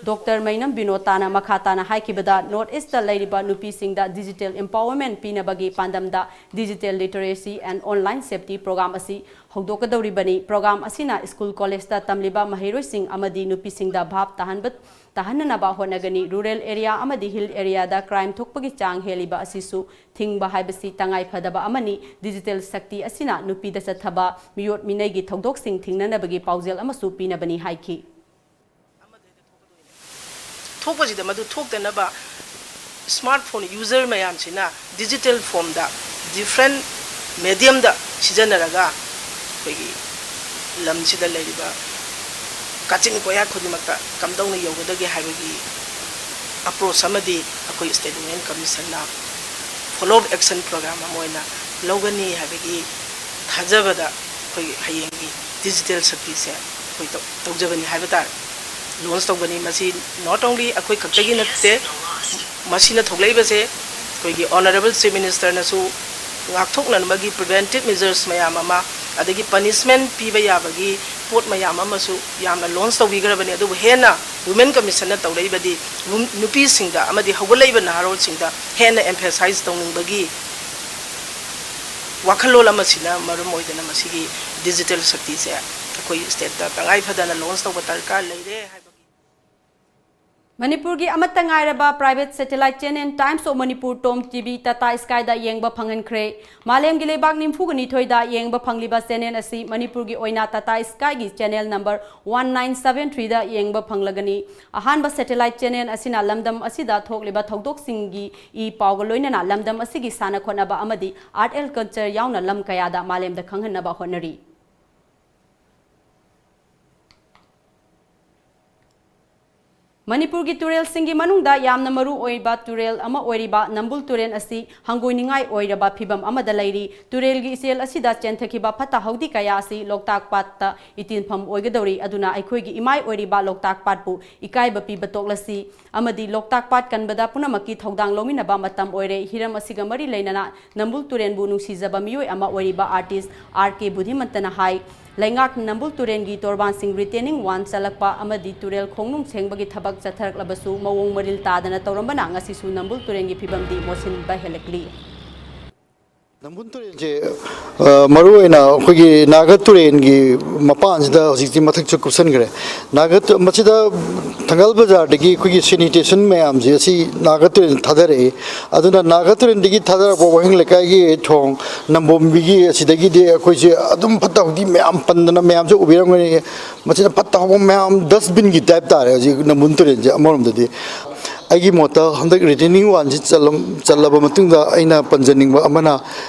Doctor ꯃꯩꯅꯝ ꯕꯤꯅꯣꯇꯥꯅ ꯃꯈꯥ ꯇꯥꯅ ꯍꯥꯏꯈꯤꯕꯗ, North Eastꯇ ꯂꯩꯔꯤꯕ ꯅꯨꯄꯤꯁꯤꯡꯗ digital empowerment ꯄꯤꯅꯕꯒꯤ ꯄꯥꯟꯗꯝꯗ Digital Literacy and Online Safety Program ꯑꯁꯤ ꯍꯧꯗꯣꯛꯀꯗꯧꯔꯤꯕꯅꯤ꯫ Program ꯑꯁꯤꯅ school collegeꯇ ꯇꯝꯂꯤꯕ ꯃꯍꯩꯔꯣꯏꯁꯤꯡ ꯑꯃꯗꯤ ꯅꯨꯄꯤꯁꯤꯡꯗ ꯚꯥꯞ ꯇꯥꯍꯟꯕ ꯇꯥꯍꯟꯅꯅꯕ ꯍꯣꯠꯅꯒꯅꯤ꯫ Rural area ꯑꯃꯗꯤ hill areaꯗ crime ꯊꯣꯛꯄꯒꯤ ꯆꯥꯡ ꯍꯦꯜꯂꯤꯕ ꯑꯁꯤꯁꯨ ꯊꯤꯡꯕ ꯍꯥꯏꯕꯁꯤ ꯇꯉꯥꯏ ꯐꯗꯕ ꯑꯃꯅꯤ꯫ Digital Shakti ꯑꯁꯤꯅ ꯅꯨꯄꯤꯗ ꯆꯠꯊꯕ ꯃꯤꯑꯣꯠ ꯃꯤꯅꯩꯒꯤ ꯊꯧꯗꯣꯛꯁꯤꯡ ꯊꯤꯡꯅꯅꯕꯒꯤ ꯄꯥꯎꯖꯦꯜ ꯑꯃꯁꯨ ꯄꯤꯅꯕꯅꯤ ꯍꯥꯏꯈꯤ꯫ ꯊꯣꯛꯄꯁꯤꯗ ꯃꯗꯨ ꯊꯣꯛꯇꯅꯕ smartphone user ꯃꯌꯥꯝꯁꯤꯅ digital form ꯗ different medium ꯗ ꯁꯤꯖꯤꯟꯅꯔꯒ ꯑꯩꯈꯣꯏꯒꯤ ꯂꯝꯁꯤꯗ ꯂꯩꯔꯤꯕ ꯀꯥꯆꯤꯟ ꯀꯣꯌꯥ ꯈꯨꯗꯤꯡꯃꯛꯇ ꯀꯝꯗꯧꯅ ꯌꯧꯒꯗꯒꯦ ꯍꯥꯏꯕꯒꯤ approach ꯑꯃꯗꯤ ꯑꯩꯈꯣꯏ State Women Commission ꯅ follow up action program ꯑꯃ ꯑꯣꯏꯅ ꯂꯧꯒꯅꯤ ꯍꯥꯏꯕꯒꯤ ꯊꯥꯖꯕꯗ ꯑꯩꯈꯣꯏꯒꯤ ꯍꯌꯦꯡꯒꯤ Digital Shakti ꯁꯦ ꯑꯩꯈꯣꯏ ꯇꯧ- ꯇꯧꯖꯕꯅꯤ ꯍꯥꯏꯕ ꯇꯥꯔꯦ꯫ Launch ꯇꯧꯒꯅꯤ꯫ ꯃꯁꯤ not only ꯑꯩꯈꯣꯏ ꯈꯛꯇꯒꯤ ꯅꯠꯇꯦ, ꯃꯁꯤꯅ ꯊꯣꯛꯂꯛꯏꯕꯁꯦ ꯑꯩꯈꯣꯏꯒꯤ Honourable Chief Minister ꯅꯁꯨ ꯉꯥꯛꯊꯣꯛꯅꯅꯕꯒꯤ preventive measures ꯃꯌꯥꯝ ꯑꯃ, ꯑꯗꯒꯤ punishment ꯄꯤꯕ ꯌꯥꯕꯒꯤ ꯄꯣꯠ ꯃꯌꯥꯝ ꯑꯃꯁꯨ ꯌꯥꯝꯅ launch ꯇꯧꯕꯤꯈ꯭ꯔꯕꯅꯤ꯫ ꯑꯗꯨꯕꯨ ꯍꯦꯟꯅ Women Commission ꯅ ꯇꯧꯔꯛꯏꯕꯗꯤ ꯋꯨꯝ- ꯅꯨꯄꯤꯁꯤꯡꯗ ꯑꯃꯗꯤ ꯍꯧꯒꯠꯂꯛꯏꯕ ꯅꯍꯥꯔꯣꯜꯁꯤꯡꯗ ꯍꯦꯟꯅ emphasize ꯇꯧꯅꯤꯡꯕꯒꯤ ꯋꯥꯈꯜꯂꯣꯟ ꯑꯃꯁꯤꯅ ꯃꯔꯝ ꯑꯣꯏꯗꯨꯅ ꯃꯁꯤꯒꯤ ꯗꯤꯖꯤꯇꯦꯜ ꯁꯛꯇꯤꯁꯦ ꯑꯩꯈꯣꯏ ꯁ꯭ꯇꯦꯠꯇ ꯇꯉꯥꯏ ꯐꯗꯅ ꯂꯣꯟꯁ ꯇꯧꯕ ꯗꯔꯀꯥꯔ ꯂꯩꯔꯦ ꯍꯥꯏꯕꯒꯤ꯫ ꯃꯅꯤꯄꯨꯔꯒꯤ ꯑꯃꯠꯇ ꯉꯥꯏꯔꯕ private satellite channel Times of Manipur, TOM TV, Tata Skyꯗ ꯌꯦꯡꯕ ꯐꯪꯍꯟꯈ꯭ꯔꯦ꯫ ꯃꯥꯂꯦꯝꯒꯤ ꯂꯩꯕꯥꯛ ꯅꯤꯐꯨꯒ ꯅꯤꯊꯣꯏꯗ ꯌꯦꯡꯕ ꯐꯪꯂꯤꯕ channel ꯑꯁꯤ ꯃꯅꯤꯄꯨꯔꯒꯤ ꯑꯣꯏꯅ Tata Skyꯒꯤ channel number one nine seven threeꯗ ꯌꯦꯡꯕ ꯐꯪꯂꯒꯅꯤ꯫ ꯑꯍꯥꯟꯕ satellite channel ꯑꯁꯤꯅ ꯂꯝꯗꯝ ꯑꯁꯤꯗ ꯊꯣꯛꯂꯤꯕ ꯊꯧꯗꯣꯛꯁꯤꯡꯒꯤ ꯏ ꯄꯥꯎꯒ ꯂꯣꯏꯅꯅ ꯂꯝꯗꯝ ꯑꯁꯤꯒꯤ ꯁꯥꯟꯅ ꯈꯣꯠꯅꯕ ꯑꯃꯗꯤ art and culture ꯌꯥꯎꯅ ꯂꯝ ꯀꯌꯥꯗ ꯃꯥꯂꯦꯝꯗ ꯈꯪꯍꯟꯅꯕ ꯍꯣꯠꯅꯔꯤ꯫ ꯃꯅꯤꯄꯨꯔꯒꯤ ꯇꯨꯔꯦꯜꯁꯤꯡꯒꯤ ꯃꯅꯨꯡꯗ ꯌꯥꯝꯅ ꯃꯔꯨ ꯑꯣꯏꯕ ꯇꯨꯔꯦꯜ ꯑꯃ ꯑꯣꯏꯔꯤꯕ ꯅꯝꯕꯨꯜ ꯇꯨꯔꯦꯜ ꯑꯁꯤ ꯍꯪꯒꯣꯏꯅꯤꯡꯉꯥꯏ ꯑꯣꯏꯔꯕ ꯐꯤꯕꯝ ꯑꯃꯗ ꯂꯩꯔꯤ꯫ ꯇꯨꯔꯦꯜꯒꯤ ꯏꯆꯦꯜ ꯑꯁꯤꯗ ꯆꯦꯟꯊꯈꯤꯕ ꯐꯠꯇ ꯍꯥꯎꯗꯤ ꯀꯌꯥ ꯑꯁꯤ ꯂꯣꯛꯇꯥꯛ ꯄꯥꯠꯇ ꯏꯇꯤꯟꯐꯝ ꯑꯣꯏꯒꯗꯧꯔꯤ꯫ ꯑꯗꯨꯅ ꯑꯩꯈꯣꯏꯒꯤ ꯏꯃꯥꯏ ꯑꯣꯏꯔꯤꯕ ꯂꯣꯛꯇꯥꯛ ꯄꯥꯠꯄꯨ ꯏꯀꯥꯏꯕ ꯄꯤꯕ ꯇꯣꯛꯂꯁꯤ ꯑꯃꯗꯤ ꯂꯣꯛꯇꯥꯛ ꯄꯥꯠ ꯀꯟꯕꯗ ꯄꯨꯝꯅꯃꯛꯀꯤ ꯊꯧꯗꯥꯡ ꯂꯧꯃꯤꯟꯅꯕ ꯃꯇꯝ ꯑꯣꯏꯔꯦ꯫ ꯍꯤꯔꯝ ꯑꯁꯤꯒ ꯃꯔꯤ ꯂꯩꯅꯅ ꯅꯝꯕꯨꯜ ꯇꯨꯔꯦꯜꯕꯨ ꯅꯨꯡꯁꯤꯖꯕ ꯃꯤꯑꯣꯏ ꯑꯃ ꯑꯣꯏꯔꯤꯕ artist R K ꯕꯨꯙꯤꯃꯟꯇꯅ ꯍꯥꯏ꯫ ꯂꯩꯉꯥꯛꯅ ꯅꯝꯕꯨꯜ ꯇꯨꯔꯦꯜꯒꯤ ꯇꯣꯔꯕꯥꯟꯁꯤꯡ retaining wall ꯆꯜꯂꯛꯄ ꯑꯃꯗꯤ ꯇꯨꯔꯦꯜ ꯈꯣꯡꯅꯨꯡ ꯁꯦꯡꯕꯒꯤ ꯊꯕꯛ ꯆꯠꯊꯔꯛꯂꯕꯁꯨ ꯃꯑꯣꯡ ꯃꯔꯤꯜ ꯇꯥꯗꯅ ꯇꯧꯔꯝꯕꯅ ꯉꯁꯤꯁꯨ ꯅꯝꯕꯨꯜ ꯇꯨꯔꯦꯜꯒꯤ ꯐꯤꯕꯝꯗꯤ ꯃꯣꯠꯁꯤꯟꯕ ꯍꯦꯜꯂꯛꯂꯤ꯫ ꯅꯝꯕꯨꯜ ꯇꯨꯔꯦꯜꯁꯦ, ꯑ, ꯃꯔꯨꯑꯣꯏꯅ ꯑꯩꯈꯣꯏꯒꯤ ꯅꯥꯒ ꯇꯨꯔꯦꯜꯒꯤ ꯃꯄꯥꯟꯁꯤꯗ ꯍꯧꯖꯤꯛꯇꯤ ꯃꯊꯛꯁꯨ ꯀꯨꯞꯁꯟꯈ꯭ꯔꯦ꯫ ꯅꯥꯒ ꯇꯨ-, ꯃꯁꯤꯗ ꯊꯪꯒꯥꯜ ꯕꯖꯥꯔꯗꯒꯤ ꯑꯩꯈꯣꯏꯒꯤ sanitation ꯃꯌꯥꯝꯁꯦ ꯑꯁꯤ ꯅꯥꯒ ꯇꯨꯔꯦꯜ ꯊꯥꯗꯔꯛꯏ꯫ ꯑꯗꯨꯅ ꯅꯥꯒ ꯇꯨꯔꯦꯜꯗꯒꯤ ꯊꯥꯗꯔꯛꯄ ꯋꯥꯍꯦꯡ ꯂꯩꯀꯥꯏꯒꯤ ꯊꯣꯡ ꯅꯝꯕꯣꯝꯕꯤꯒꯤ ꯑꯁꯤꯗꯒꯤꯗꯤ ꯑꯩꯈꯣꯏꯁꯦ ꯑꯗꯨꯝ ꯐꯠꯇ ꯍꯥꯎꯗꯤ ꯃꯌꯥꯝ ꯄꯟꯗꯅ ꯃꯌꯥꯝꯁꯨ ꯎꯕꯤꯔꯝꯒꯅꯤ꯫ ꯃꯁꯤꯗ ꯐꯠꯇ ꯍꯥꯎꯕ ꯃꯌꯥꯝ dustbinꯒꯤ type ꯇꯥꯔꯦ ꯍꯧꯖꯤꯛ ꯅꯝꯕꯨꯜ ꯇꯨꯔꯦꯜꯁꯦ ꯑꯃꯔꯣꯝꯗꯗꯤ꯫ ꯑꯩꯒꯤ ꯃꯣꯠꯇ ꯍꯟꯗꯛ retaining wallꯁꯤ ꯆꯜꯂꯝ-, ꯆꯜꯂꯕ ꯃꯇꯨꯡꯗ ꯑꯩꯅ ꯄꯟꯖꯅꯤꯡꯕ ꯑꯃꯅ,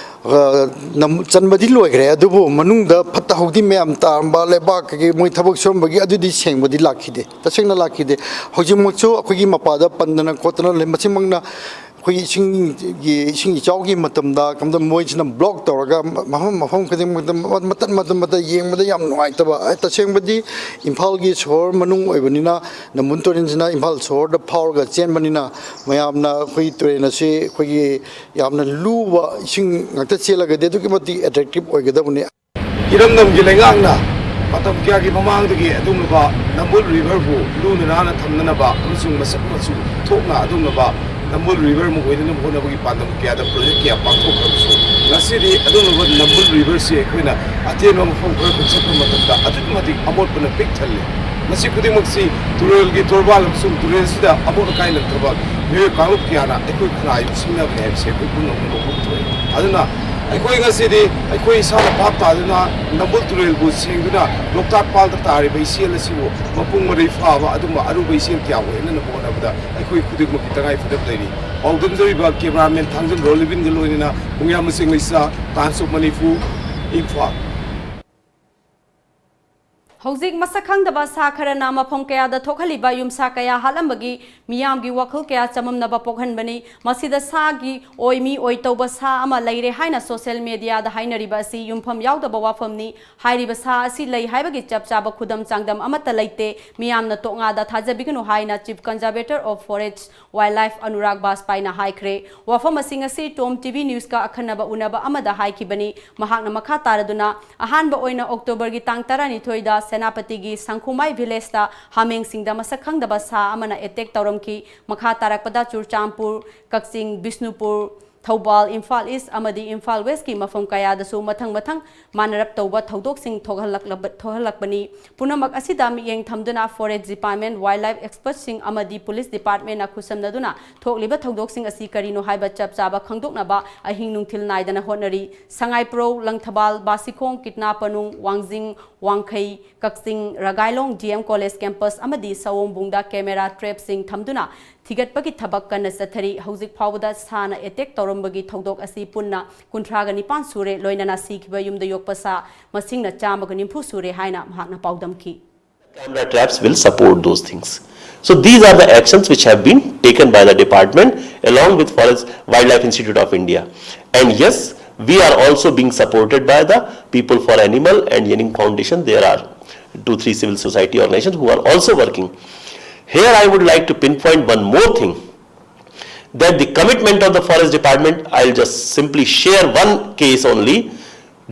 ꯑ, ꯅꯝ-, ꯆꯟꯕꯗꯤ ꯂꯣꯏꯈ꯭ꯔꯦ, ꯑꯗꯨꯕꯨ ꯃꯅꯨꯡꯗ ꯐꯠꯇ ꯍꯥꯎꯗꯤ ꯃꯌꯥꯝ ꯇꯥꯔꯝꯕ, ꯂꯩꯕꯥꯛ ꯀꯩꯀꯩ ꯃꯣꯏ ꯊꯕꯛ ꯁꯨꯔꯝꯕꯒꯤ ꯑꯗꯨꯗꯤ ꯁꯦꯡꯕꯗꯤ ꯂꯥꯛꯈꯤꯗꯦ, ꯇꯁꯦꯡꯅ ꯂꯥꯛꯈꯤꯗꯦ꯫ ꯍꯧꯖꯤꯛꯃꯛꯁꯨ ꯑꯩꯈꯣꯏꯒꯤ ꯃꯄꯥꯗ ꯄꯟꯗꯅ ꯈꯣꯠꯇꯅ ꯂꯩ꯫ ꯃꯁꯤꯃꯛꯅ ꯑꯩꯈꯣꯏꯒꯤ ꯏꯁꯤꯡꯒꯤ, ꯏꯁꯤꯡ ꯏꯆꯥꯎꯒꯤ ꯃꯇꯝꯗ ꯀꯝꯗ ꯃꯣꯏꯁꯤꯅ block ꯇꯧꯔꯒ ꯃꯐꯝ, ꯃꯐꯝ ꯈꯨꯗꯤꯡꯃꯛꯇ ꯃꯇꯠ, ꯃꯇꯠ, ꯃꯇꯠ ꯌꯦꯡꯕꯗ ꯌꯥꯝ ꯅꯨꯡꯉꯥꯏꯇꯕ꯫ ꯇꯁꯦꯡꯕꯗꯤ ꯏꯝꯐꯥꯜꯒꯤ ꯁꯣꯍꯣꯔ ꯃꯅꯨꯡ ꯑꯣꯏꯕꯅꯤꯅ ꯅꯝꯕꯨꯜ ꯇꯨꯔꯦꯜꯁꯤꯅ ꯏꯝꯐꯥꯜ ꯁꯣꯍꯣꯔꯗ ꯐꯥꯎꯔꯒ ꯆꯦꯟꯕꯅꯤꯅ ꯃꯌꯥꯝꯅ ꯑꯩꯈꯣꯏ ꯇꯨꯔꯦꯜ ꯑꯁꯤ ꯑꯩꯈꯣꯏꯒꯤ ꯌꯥꯝꯅ ꯂꯨꯕ ꯏꯁꯤꯡ ꯉꯥꯛꯇ ꯆꯦꯜꯂꯒꯗꯤ ꯑꯗꯨꯛꯀꯤ ꯃꯇꯤꯛ attractive ꯑꯣꯏꯒꯗꯕꯅꯤ꯫ ꯏꯔꯝꯗꯝꯒꯤ ꯂꯩꯉꯥꯛꯅ ꯃꯇꯝ ꯀꯌꯥꯒꯤ ꯃꯃꯥꯡꯗꯒꯤ ꯑꯗꯨꯒꯨꯝꯂꯕ ꯅꯝꯕꯨꯜ riverꯕꯨ ꯂꯨꯅ ꯅꯥꯟꯅ ꯊꯝꯅꯅꯕ ꯑꯃꯁꯨꯡ ꯃꯁꯛ ꯃꯆꯨ ꯊꯣꯛꯅ ꯑꯗꯨꯒꯨꯝꯂꯕ ꯅꯝꯕꯨꯜ ꯔꯤꯚꯔ ꯑꯃ ꯑꯣꯏꯅꯅꯕ ꯍꯣꯠꯅꯕꯒꯤ ꯄꯥꯟꯗꯝ ꯀꯌꯥꯗ ꯄ꯭ꯔꯣꯖꯦꯛ ꯀꯌꯥ ꯄꯥꯡꯊꯣꯛꯈ꯭ꯔꯕꯁꯨ, ꯉꯁꯤꯗꯤ ꯑꯗꯨꯒꯨꯝꯂꯕ ꯅꯝꯕꯨꯜ ꯔꯤꯚꯔꯁꯤ ꯑꯩꯈꯣꯏꯅ ꯑꯇꯦꯟꯕ ꯃꯐꯝ ꯈꯔ ꯈꯛ ꯆꯠꯄ ꯃꯇꯝꯗ ꯑꯗꯨꯛꯀꯤ ꯃꯇꯤꯛ ꯑꯃꯣꯠꯄꯅ ꯄꯤꯛ ꯊꯜꯂꯤ꯫ ꯃꯁꯤ ꯈꯨꯗꯤꯡꯃꯛꯁꯤ ꯇꯨꯔꯦꯜꯒꯤ ꯇꯣꯔꯕꯥꯟ ꯑꯃꯁꯨꯡ ꯇꯨꯔꯦꯜꯁꯤꯗ ꯑꯃꯣꯠ ꯑꯀꯥꯏ ꯂꯪꯊꯕ ꯃꯤꯑꯣꯏ ꯀꯥꯡꯂꯨꯞ ꯀꯌꯥꯅ ꯑꯩꯈꯣꯏ ꯈꯨꯟꯅꯥꯏꯕꯨ ꯁꯤꯡꯅꯕꯅꯤ ꯍꯥꯏꯕꯁꯤ ꯑꯩꯈꯣꯏ ꯄꯨꯝꯅꯃꯛꯅ ꯂꯧꯐꯝ ꯊꯣꯛꯏ꯫ ꯑꯗꯨꯅ ꯑꯩꯈꯣꯏ ꯉꯁꯤꯗꯤ ꯑꯩꯈꯣꯏ ꯏꯁꯥꯅ ꯚꯥꯞ ꯇꯥꯗꯨꯅ ꯅꯝꯕꯨꯜ ꯇꯨꯔꯦꯜꯕꯨ ꯁꯦꯡꯗꯨꯅ ꯂꯣꯛꯇꯥꯛ ꯄꯥꯜꯗ ꯇꯥꯔꯤꯕ ꯏꯆꯦꯜ ꯑꯁꯤꯕꯨ ꯃꯄꯨꯡ ꯃꯔꯩ ꯐꯥꯕ ꯑꯗꯨꯒꯨꯝꯕ ꯑꯔꯨꯕ ꯏꯆꯦꯜ ꯀꯌꯥ ꯑꯣꯏꯍꯟꯅꯕ ꯍꯣꯠꯅꯕꯗ ꯑꯩꯈꯣꯏ ꯈꯨꯗꯤꯡꯃꯛꯀꯤ ꯇꯉꯥꯏ ꯐꯗꯕ ꯂꯩꯔꯤ꯫ ꯄꯥꯎꯗꯝꯖꯔꯤꯕ cameraman ꯊꯥꯡꯖꯝ ꯔꯣꯂꯤꯕꯤꯟꯒ ꯂꯣꯏꯅꯅ ꯄꯨꯡꯌꯥꯝ ꯃꯁꯤꯡ ꯂꯩꯁꯥ, Times of Manipur, ꯏꯝꯐꯥꯜ꯫ ꯍꯧꯖꯤꯛ ꯃꯁꯛ ꯈꯪꯗꯕ ꯁꯥ ꯈꯔꯅ ꯃꯐꯝ ꯀꯌꯥꯗ ꯊꯣꯛꯍꯜꯂꯤꯕ ꯌꯨꯝꯁꯥ ꯀꯌꯥ ꯍꯥꯠꯂꯝꯕꯒꯤ ꯃꯤꯌꯥꯝꯒꯤ ꯋꯥꯈꯜ ꯀꯌꯥ ꯆꯃꯝꯅꯕ ꯄꯣꯛꯍꯟꯕꯅꯤ꯫ ꯃꯁꯤꯗ ꯁꯥꯒꯤ ꯑꯣꯏ ꯃꯤ ꯑꯣꯏ ꯇꯧꯕ ꯁꯥ ꯑꯃ ꯂꯩꯔꯦ ꯍꯥꯏꯅ social media ꯗ ꯍꯥꯏꯅꯔꯤꯕ ꯑꯁꯤ ꯌꯨꯝꯐꯝ ꯌꯥꯎꯗꯕ ꯋꯥꯐꯝꯅꯤ꯫ ꯍꯥꯏꯔꯤꯕ ꯁꯥ ꯑꯁꯤ ꯂꯩ ꯍꯥꯏꯕꯒꯤ ꯆꯞ ꯆꯥꯕ ꯈꯨꯗꯝ ꯆꯥꯡꯗꯝ ꯑꯃꯠꯇ ꯂꯩꯇꯦ꯫ ꯃꯤꯌꯥꯝꯅ ꯇꯣꯛꯉꯥꯗ ꯊꯥꯖꯕꯤꯒꯅꯨ ꯍꯥꯏꯅ Chief Conservator of Forest Wildlife Anurag ꯕꯥꯖꯄꯥꯏꯅ ꯍꯥꯏꯈ꯭ꯔꯦ꯫ ꯋꯥꯐꯝ ꯑꯁꯤ ꯉꯁꯤ Tom TV News ꯀ ꯑꯈꯟꯅꯕ ꯎꯅꯕ ꯑꯃꯗ ꯍꯥꯏꯈꯤꯕꯅꯤ꯫ ꯃꯍꯥꯛꯅ ꯃꯈꯥ ꯇꯥꯔꯗꯨꯅ, ꯑꯍꯥꯟꯕ ꯑꯣꯏꯅ October ꯒꯤ ꯇꯥꯡ ꯇꯔꯥꯅꯤꯊꯣꯏꯗ ꯁꯦꯅꯥꯄꯇꯤꯒꯤ ꯁꯪꯈꯨꯃꯥꯏ village ꯇ ꯍꯥꯃꯦꯡꯁꯤꯡꯗ ꯃꯁꯛ ꯈꯪꯗꯕ ꯁꯥ ꯑꯃꯅ attack ꯇꯧꯔꯝꯈꯤ꯫ ꯃꯈꯥ ꯇꯥꯔꯛꯄꯗ ꯆꯨꯔꯆꯥꯟꯄꯨꯔ, ꯀꯛꯆꯤꯡ, ꯕꯤꯁꯅꯨꯄꯨꯔ, ꯊꯧꯕꯥꯜ, ꯏꯝꯐꯥꯜ East ꯑꯃꯗꯤ ꯏꯝꯐꯥꯜ West ꯀꯤ ꯃꯐꯝ ꯀꯌꯥꯗꯁꯨ ꯃꯊꯪ ꯃꯊꯪ ꯃꯥꯟꯅꯔꯞ ꯇꯧꯕ ꯊꯧꯗꯣꯛꯁꯤꯡ ꯊꯣꯛꯍꯜꯂꯛꯂꯕ-, ꯊꯣꯛꯍꯜꯂꯛꯄꯅꯤ꯫ ꯄꯨꯝꯅꯃꯛ ꯑꯁꯤꯗ ꯃꯤꯠꯌꯦꯡ ꯊꯝꯗꯨꯅ Forest Department, Wildlife Expert ꯁꯤꯡ ꯑꯃꯗꯤ Police Department ꯅ ꯈꯨꯠꯁꯝꯅꯗꯨꯅ ꯊꯣꯛꯂꯤꯕ ꯊꯧꯗꯣꯛꯁꯤꯡ ꯑꯁꯤ ꯀꯔꯤꯅꯣ ꯍꯥꯏꯕ ꯆꯞ ꯆꯥꯕ ꯈꯪꯗꯣꯛꯅꯕ ꯑꯍꯤꯡ ꯅꯨꯡꯊꯤꯜ ꯅꯥꯏꯗꯅ ꯍꯣꯠꯅꯔꯤ꯫ ꯁꯉꯥꯏꯄ꯭ꯔꯧ, ꯂꯪꯊꯕꯥꯜ, ꯕꯥꯁꯤꯈꯣꯡ, ꯀꯤꯠꯅꯥ ꯄꯅꯨꯡ, ꯋꯥꯡꯖꯤꯡ, ꯋꯥꯡꯈꯩ, ꯀꯛꯆꯤꯡ, ꯔꯒꯥꯏꯂꯣꯡ D M College campus ꯑꯃꯗꯤ ꯁꯑꯣꯝꯕꯨꯡꯗ camera trap ꯁꯤꯡ ꯊꯝꯗꯨꯅ ꯊꯤꯒꯠꯄꯒꯤ ꯊꯕꯛ ꯀꯟꯅ ꯆꯠꯊꯔꯤ꯫ ꯍꯧꯖꯤꯛ ꯐꯥꯎꯕꯗ ꯁꯥꯅ attack ꯇꯧꯔꯝꯕꯒꯤ ꯊꯧꯗꯣꯛ ꯑꯁꯤ ꯄꯨꯟꯅ ꯀꯨꯟꯊ꯭ꯔꯥꯒ ꯅꯤꯄꯥꯟ ꯁꯨꯔꯦ, ꯂꯣꯏꯅꯅ ꯁꯤꯈꯤꯕ ꯌꯨꯝꯗ ꯌꯣꯛꯄ ꯁꯥ ꯃꯁꯤꯡꯅ ꯆꯥꯝꯃꯒ ꯅꯤꯐꯨ ꯁꯨꯔꯦ ꯍꯥꯏꯅ ꯃꯍꯥꯛꯅ ꯄꯥꯎꯗꯝꯈꯤ꯫ Camera traps will support those things. So these are the actions which have been taken by the department along with Forest Wildlife Institute of India. And yes, we are also being supported by the People for Animal and Yaning Foundation. There are two, three civil society organizations who are also working. Here I would like to pinpoint one more thing, that the commitment of the forest department, I'll just simply share one case only.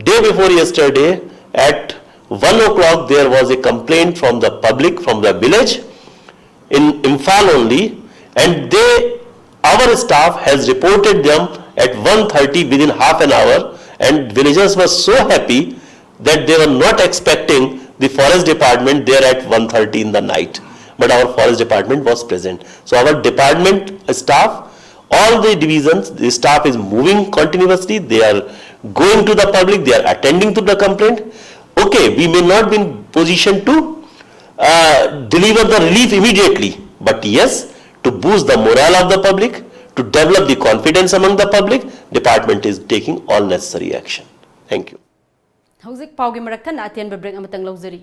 Day before yesterday, at one o'clock, there was a complaint from the public, from the village in Imphal only, and they Our staff has reported them at one thirty within half an hour, and villagers were so happy that they were not expecting the forest department there at one thirty in the night. But our forest department was present. So our department staff, all the divisions, the staff is moving continuously. They are going to the public. They are attending to the complaint. Okay, we may not be in position to uh, deliver the relief immediately, but yes, to boost the morale of the public, to develop the confidence among the public, department is taking all necessary action. Thank you. ꯍꯧꯖꯤꯛ ꯄꯥꯎꯒꯤ ꯃꯔꯛ ꯊꯠꯅ ꯑꯇꯦꯟꯕ break ꯑꯃꯇꯪ ꯂꯧꯖꯔꯤ꯫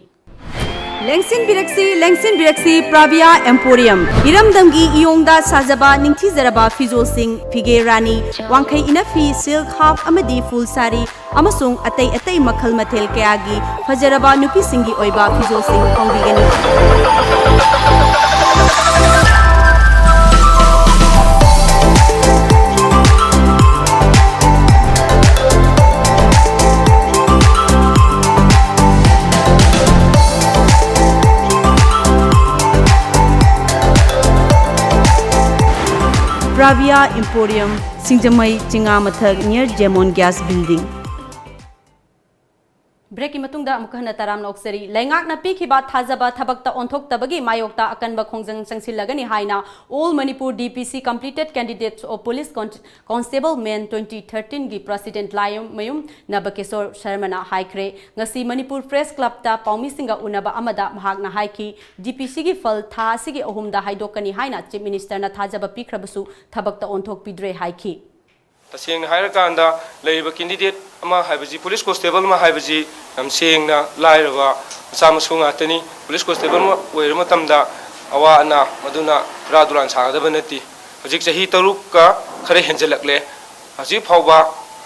ꯂꯦꯡꯁꯤꯟꯕꯤꯔꯛꯁꯤ, ꯂꯦꯡꯁꯤꯟꯕꯤꯔꯛꯁꯤ, ꯄ꯭ꯔꯥꯚꯤꯌꯥ ꯑꯦꯝꯄꯣꯔꯤꯌꯝ꯫ ꯏꯔꯝꯗꯝꯒꯤ ꯏꯌꯣꯡꯗ ꯁꯥꯖꯕ ꯅꯤꯡꯊꯤꯖꯔꯕ ꯐꯤꯖꯣꯜꯁꯤꯡ, ꯐꯤꯒꯦ ꯔꯥꯅꯤ, ꯋꯥꯡꯈꯩ ꯏꯅꯐꯤ, silk, half ꯑꯃꯗꯤ ꯐꯨꯜ ꯁꯥꯔꯤ, ꯑꯃꯁꯨꯡ ꯑꯇꯩ ꯑꯇꯩ ꯃꯈꯜ ꯃꯊꯦꯜ ꯀꯌꯥꯒꯤ ꯐꯖꯔꯕ ꯅꯨꯄꯤꯁꯤꯡꯒꯤ ꯑꯣꯏꯕ ꯐꯤꯖꯣꯜꯁꯤꯡ ꯐꯪꯕꯤꯒꯅꯤ꯫ Bravia Emporium, ꯁꯤꯡꯖꯃꯩ, ꯆꯤꯉꯥ ꯃꯊꯛ, near Jemon Gas Building꯫ ꯕ꯭ꯔꯦꯛꯀꯤ ꯃꯇꯨꯡꯗ ꯑꯃꯨꯛ ꯍꯟꯅ ꯇꯔꯥꯝꯅ ꯑꯣꯛꯆꯔꯤ꯫ ꯂꯩꯉꯥꯛꯅ ꯄꯤꯈꯤꯕ ꯊꯥꯖꯕ ꯊꯕꯛꯇ ꯑꯣꯟꯊꯣꯛꯇꯕꯒꯤ ꯃꯥꯌꯣꯛꯇ ꯑꯀꯟꯕ ꯈꯣꯡꯖꯪ ꯆꯪꯁꯤꯜꯂꯒꯅꯤ ꯍꯥꯏꯅ All Manipur D P C Completed Candidates of Police Con-, Constable Men twenty thirteen ꯒꯤ president ꯂꯥꯏꯃꯌꯨꯝ ꯅꯕꯀꯤꯁꯣꯔ ꯁꯔꯃꯅ ꯍꯥꯏꯈ꯭ꯔꯦ꯫ ꯉꯁꯤ ꯃꯅꯤꯄꯨꯔ ꯄ꯭ꯔꯦꯁ ꯀ꯭ꯂꯕꯇ ꯄꯥꯎꯃꯤꯁꯤꯡꯒ ꯎꯅꯕ ꯑꯃꯗ ꯃꯍꯥꯛꯅ ꯍꯥꯏꯈꯤ, D P C ꯒꯤ ꯐꯜ ꯊꯥ ꯑꯁꯤꯒꯤ ꯑꯍꯨꯝꯗ ꯍꯥꯏꯗꯣꯛꯀꯅꯤ ꯍꯥꯏꯅ Chief Minister ꯅ ꯊꯥꯖꯕ ꯄꯤꯈ꯭ꯔꯕꯁꯨ ꯊꯕꯛꯇ ꯑꯣꯟꯊꯣꯛꯄꯤꯗ꯭ꯔꯦ ꯍꯥꯏꯈꯤ꯫ ꯇꯁꯦꯡꯅ ꯍꯥꯏꯔꯀꯥꯟꯗ, ꯂꯩꯔꯤꯕ candidate ꯑꯃ ꯍꯥꯏꯕꯁꯤ, police constable ꯑꯃ ꯍꯥꯏꯕꯁꯤ ꯌꯥꯝ ꯁꯦꯡꯅ ꯂꯥꯏꯔꯕ ꯃꯆꯥ ꯃꯁꯨ ꯉꯥꯛꯇꯅꯤ꯫ Police constable ꯑꯃ ꯑꯣꯏꯔ ꯃꯇꯝꯗ ꯑꯋꯥ ꯑꯅꯥ ꯃꯗꯨꯅ ꯍꯨꯔꯥꯟ ꯗꯨꯔꯥꯟ ꯁꯥꯒꯗꯕ ꯅꯠꯇꯦ꯫ ꯍꯧꯖꯤꯛ ꯆꯍꯤ ꯇꯔꯨꯛꯀ ꯈꯔ ꯍꯦꯟꯖꯜꯂꯛꯂꯦ꯫ ꯍꯧꯖꯤꯛ ꯐꯥꯎꯕ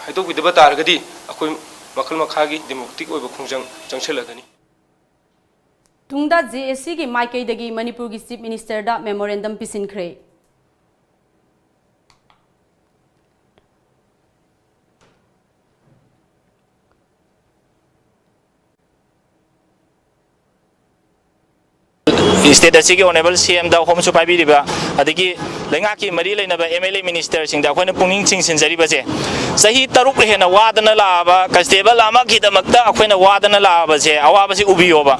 ꯍꯥꯏꯗꯣꯛꯄꯤꯗꯕ ꯇꯥꯔꯒꯗꯤ ꯑꯩꯈꯣꯏ ꯃꯈꯜ ꯃꯈꯥꯒꯤ democratic ꯑꯣꯏꯕ ꯈꯣꯡꯖꯪ ꯆꯪꯁꯤꯜꯂꯒꯅꯤ꯫ ꯇꯨꯡꯗ J A C ꯒꯤ ꯃꯥꯏꯀꯩꯗꯒꯤ ꯃꯅꯤꯄꯨꯔꯒꯤ Chief Minister ꯗ memorandum ꯄꯤꯁꯤꯟꯈ꯭ꯔꯦ꯫ ꯁ꯭ꯇꯦꯠ ꯑꯁꯤꯒꯤ ꯑꯣꯅꯔꯦꯕꯜ ꯁꯤ ꯑꯦꯝꯗ ꯍꯣꯝꯁꯨ ꯄꯥꯏꯕꯤꯔꯤꯕ, ꯑꯗꯒꯤ ꯂꯩꯉꯥꯛꯀꯤ ꯃꯔꯤ ꯂꯩꯅꯕ ꯑꯦꯝ ꯑꯦꯜ ꯑꯦ ꯃꯤꯅꯤꯁꯇꯔꯁꯤꯡꯗ ꯑꯩꯈꯣꯏꯅ ꯄꯨꯛꯅꯤꯡ ꯆꯤꯡꯁꯤꯟꯖꯔꯤꯕꯁꯦ, ꯆꯍꯤ ꯇꯔꯨꯛ ꯍꯦꯟꯅ ꯋꯥꯗꯅ ꯂꯥꯛꯑꯕ ꯀꯟꯁꯇꯦꯕꯜ ꯑꯃꯒꯤꯗꯃꯛꯇ ꯑꯩꯈꯣꯏꯅ ꯋꯥꯗꯅ ꯂꯥꯛꯑꯕꯁꯦ, ꯑꯋꯥꯕꯁꯤ ꯎꯕꯤꯌꯣꯕ꯫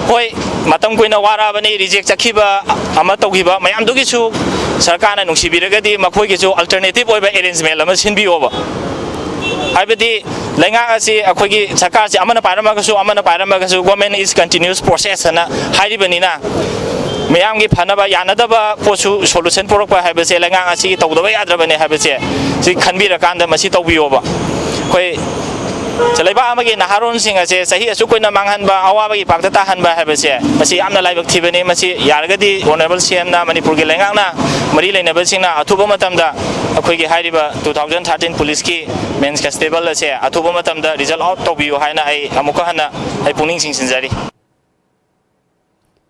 ꯍꯣꯏ, ꯃꯇꯝ ꯀꯨꯏꯅ ꯋꯥꯔꯛꯑꯕꯅꯤ, ꯔꯤꯖꯦꯛ ꯆꯠꯈꯤꯕ ꯑꯃ ꯇꯧꯈꯤꯕ ꯃꯌꯥꯝꯗꯨꯒꯤꯁꯨ ꯁꯔꯀꯥꯔꯅ ꯅꯨꯡꯁꯤꯕꯤꯔꯒꯗꯤ ꯃꯈꯣꯏꯒꯤꯁꯨ ꯑꯜꯇꯔꯅꯦꯇꯤꯞ ꯑꯣꯏꯕ ꯑꯦꯔꯦꯟꯖꯃꯦꯟ ꯑꯃ ꯁꯤꯟꯕꯤꯌꯣꯕ꯫ ꯍꯥꯏꯕꯗꯤ ꯂꯩꯉꯥꯛ ꯑꯁꯤ ꯑꯩꯈꯣꯏꯒꯤ ꯁꯔꯀꯥꯔꯁꯤ ꯑꯃꯅ ꯄꯥꯏꯔꯝꯃꯒꯁꯨ ꯑꯃꯅ ꯄꯥꯏꯔꯝꯃꯒꯁꯨ government is continuous process ꯍꯥꯏꯅ ꯍꯥꯏꯔꯤꯕꯅꯤꯅ, ꯃꯤꯌꯥꯝꯒꯤ ꯐꯅꯕ ꯌꯥꯅꯗꯕ ꯄꯣꯠꯁꯨ ꯁꯣꯂꯨꯁꯟ ꯄꯨꯔꯛꯄ ꯍꯥꯏꯕꯁꯦ ꯂꯩꯉꯥꯛ ꯑꯁꯤꯒꯤ ꯇꯧꯗꯕ ꯌꯥꯗ꯭ꯔꯕꯅꯦ ꯍꯥꯏꯕꯁꯦ ꯁꯤ ꯈꯟꯕꯤꯔꯀꯥꯟꯗ ꯃꯁꯤ ꯇꯧꯕꯤꯌꯣꯕ꯫ ꯑꯩꯈꯣꯏ ꯁꯦ ꯂꯩꯕꯥꯛ ꯑꯃꯒꯤ ꯅꯍꯥꯔꯣꯟꯁꯤꯡ ꯑꯁꯦ ꯆꯍꯤ ꯑꯁꯨꯛ ꯀꯨꯏꯅ ꯃꯥꯡꯍꯟꯕ, ꯑꯋꯥꯕꯒꯤ ꯏꯄꯥꯛꯇ ꯇꯥꯍꯟꯕ ꯍꯥꯏꯕꯁꯦ ꯃꯁꯤ ꯌꯥꯝꯅ ꯂꯥꯏꯕꯛ ꯊꯤꯕꯅꯤ꯫ ꯃꯁꯤ ꯌꯥꯔꯒꯗꯤ ꯑꯣꯅꯔꯦꯕꯜ ꯁꯤ ꯑꯦꯝꯅ, ꯃꯅꯤꯄꯨꯔꯒꯤ ꯂꯩꯉꯥꯛꯅ, ꯃꯔꯤ ꯂꯩꯅꯕꯁꯤꯡꯅ ꯑꯊꯨꯕ ꯃꯇꯝꯗ ꯑꯩꯈꯣꯏꯒꯤ ꯍꯥꯏꯔꯤꯕ two thousand thirteen ꯄꯨꯂꯤꯁꯀꯤ ꯃꯦꯟꯁ ꯀꯟꯁꯇꯦꯕꯜ ꯑꯁꯦ ꯑꯊꯨꯕ ꯃꯇꯝꯗ ꯔꯤꯖꯜ ꯑꯥꯎꯠ ꯇꯧꯕꯤꯌꯨ ꯍꯥꯏꯅ ꯑꯩ ꯑꯃꯨꯛꯀ ꯍꯟꯅ ꯑꯩ ꯄꯨꯛꯅꯤꯡ ꯆꯤꯡꯁꯤꯟꯖꯔꯤ꯫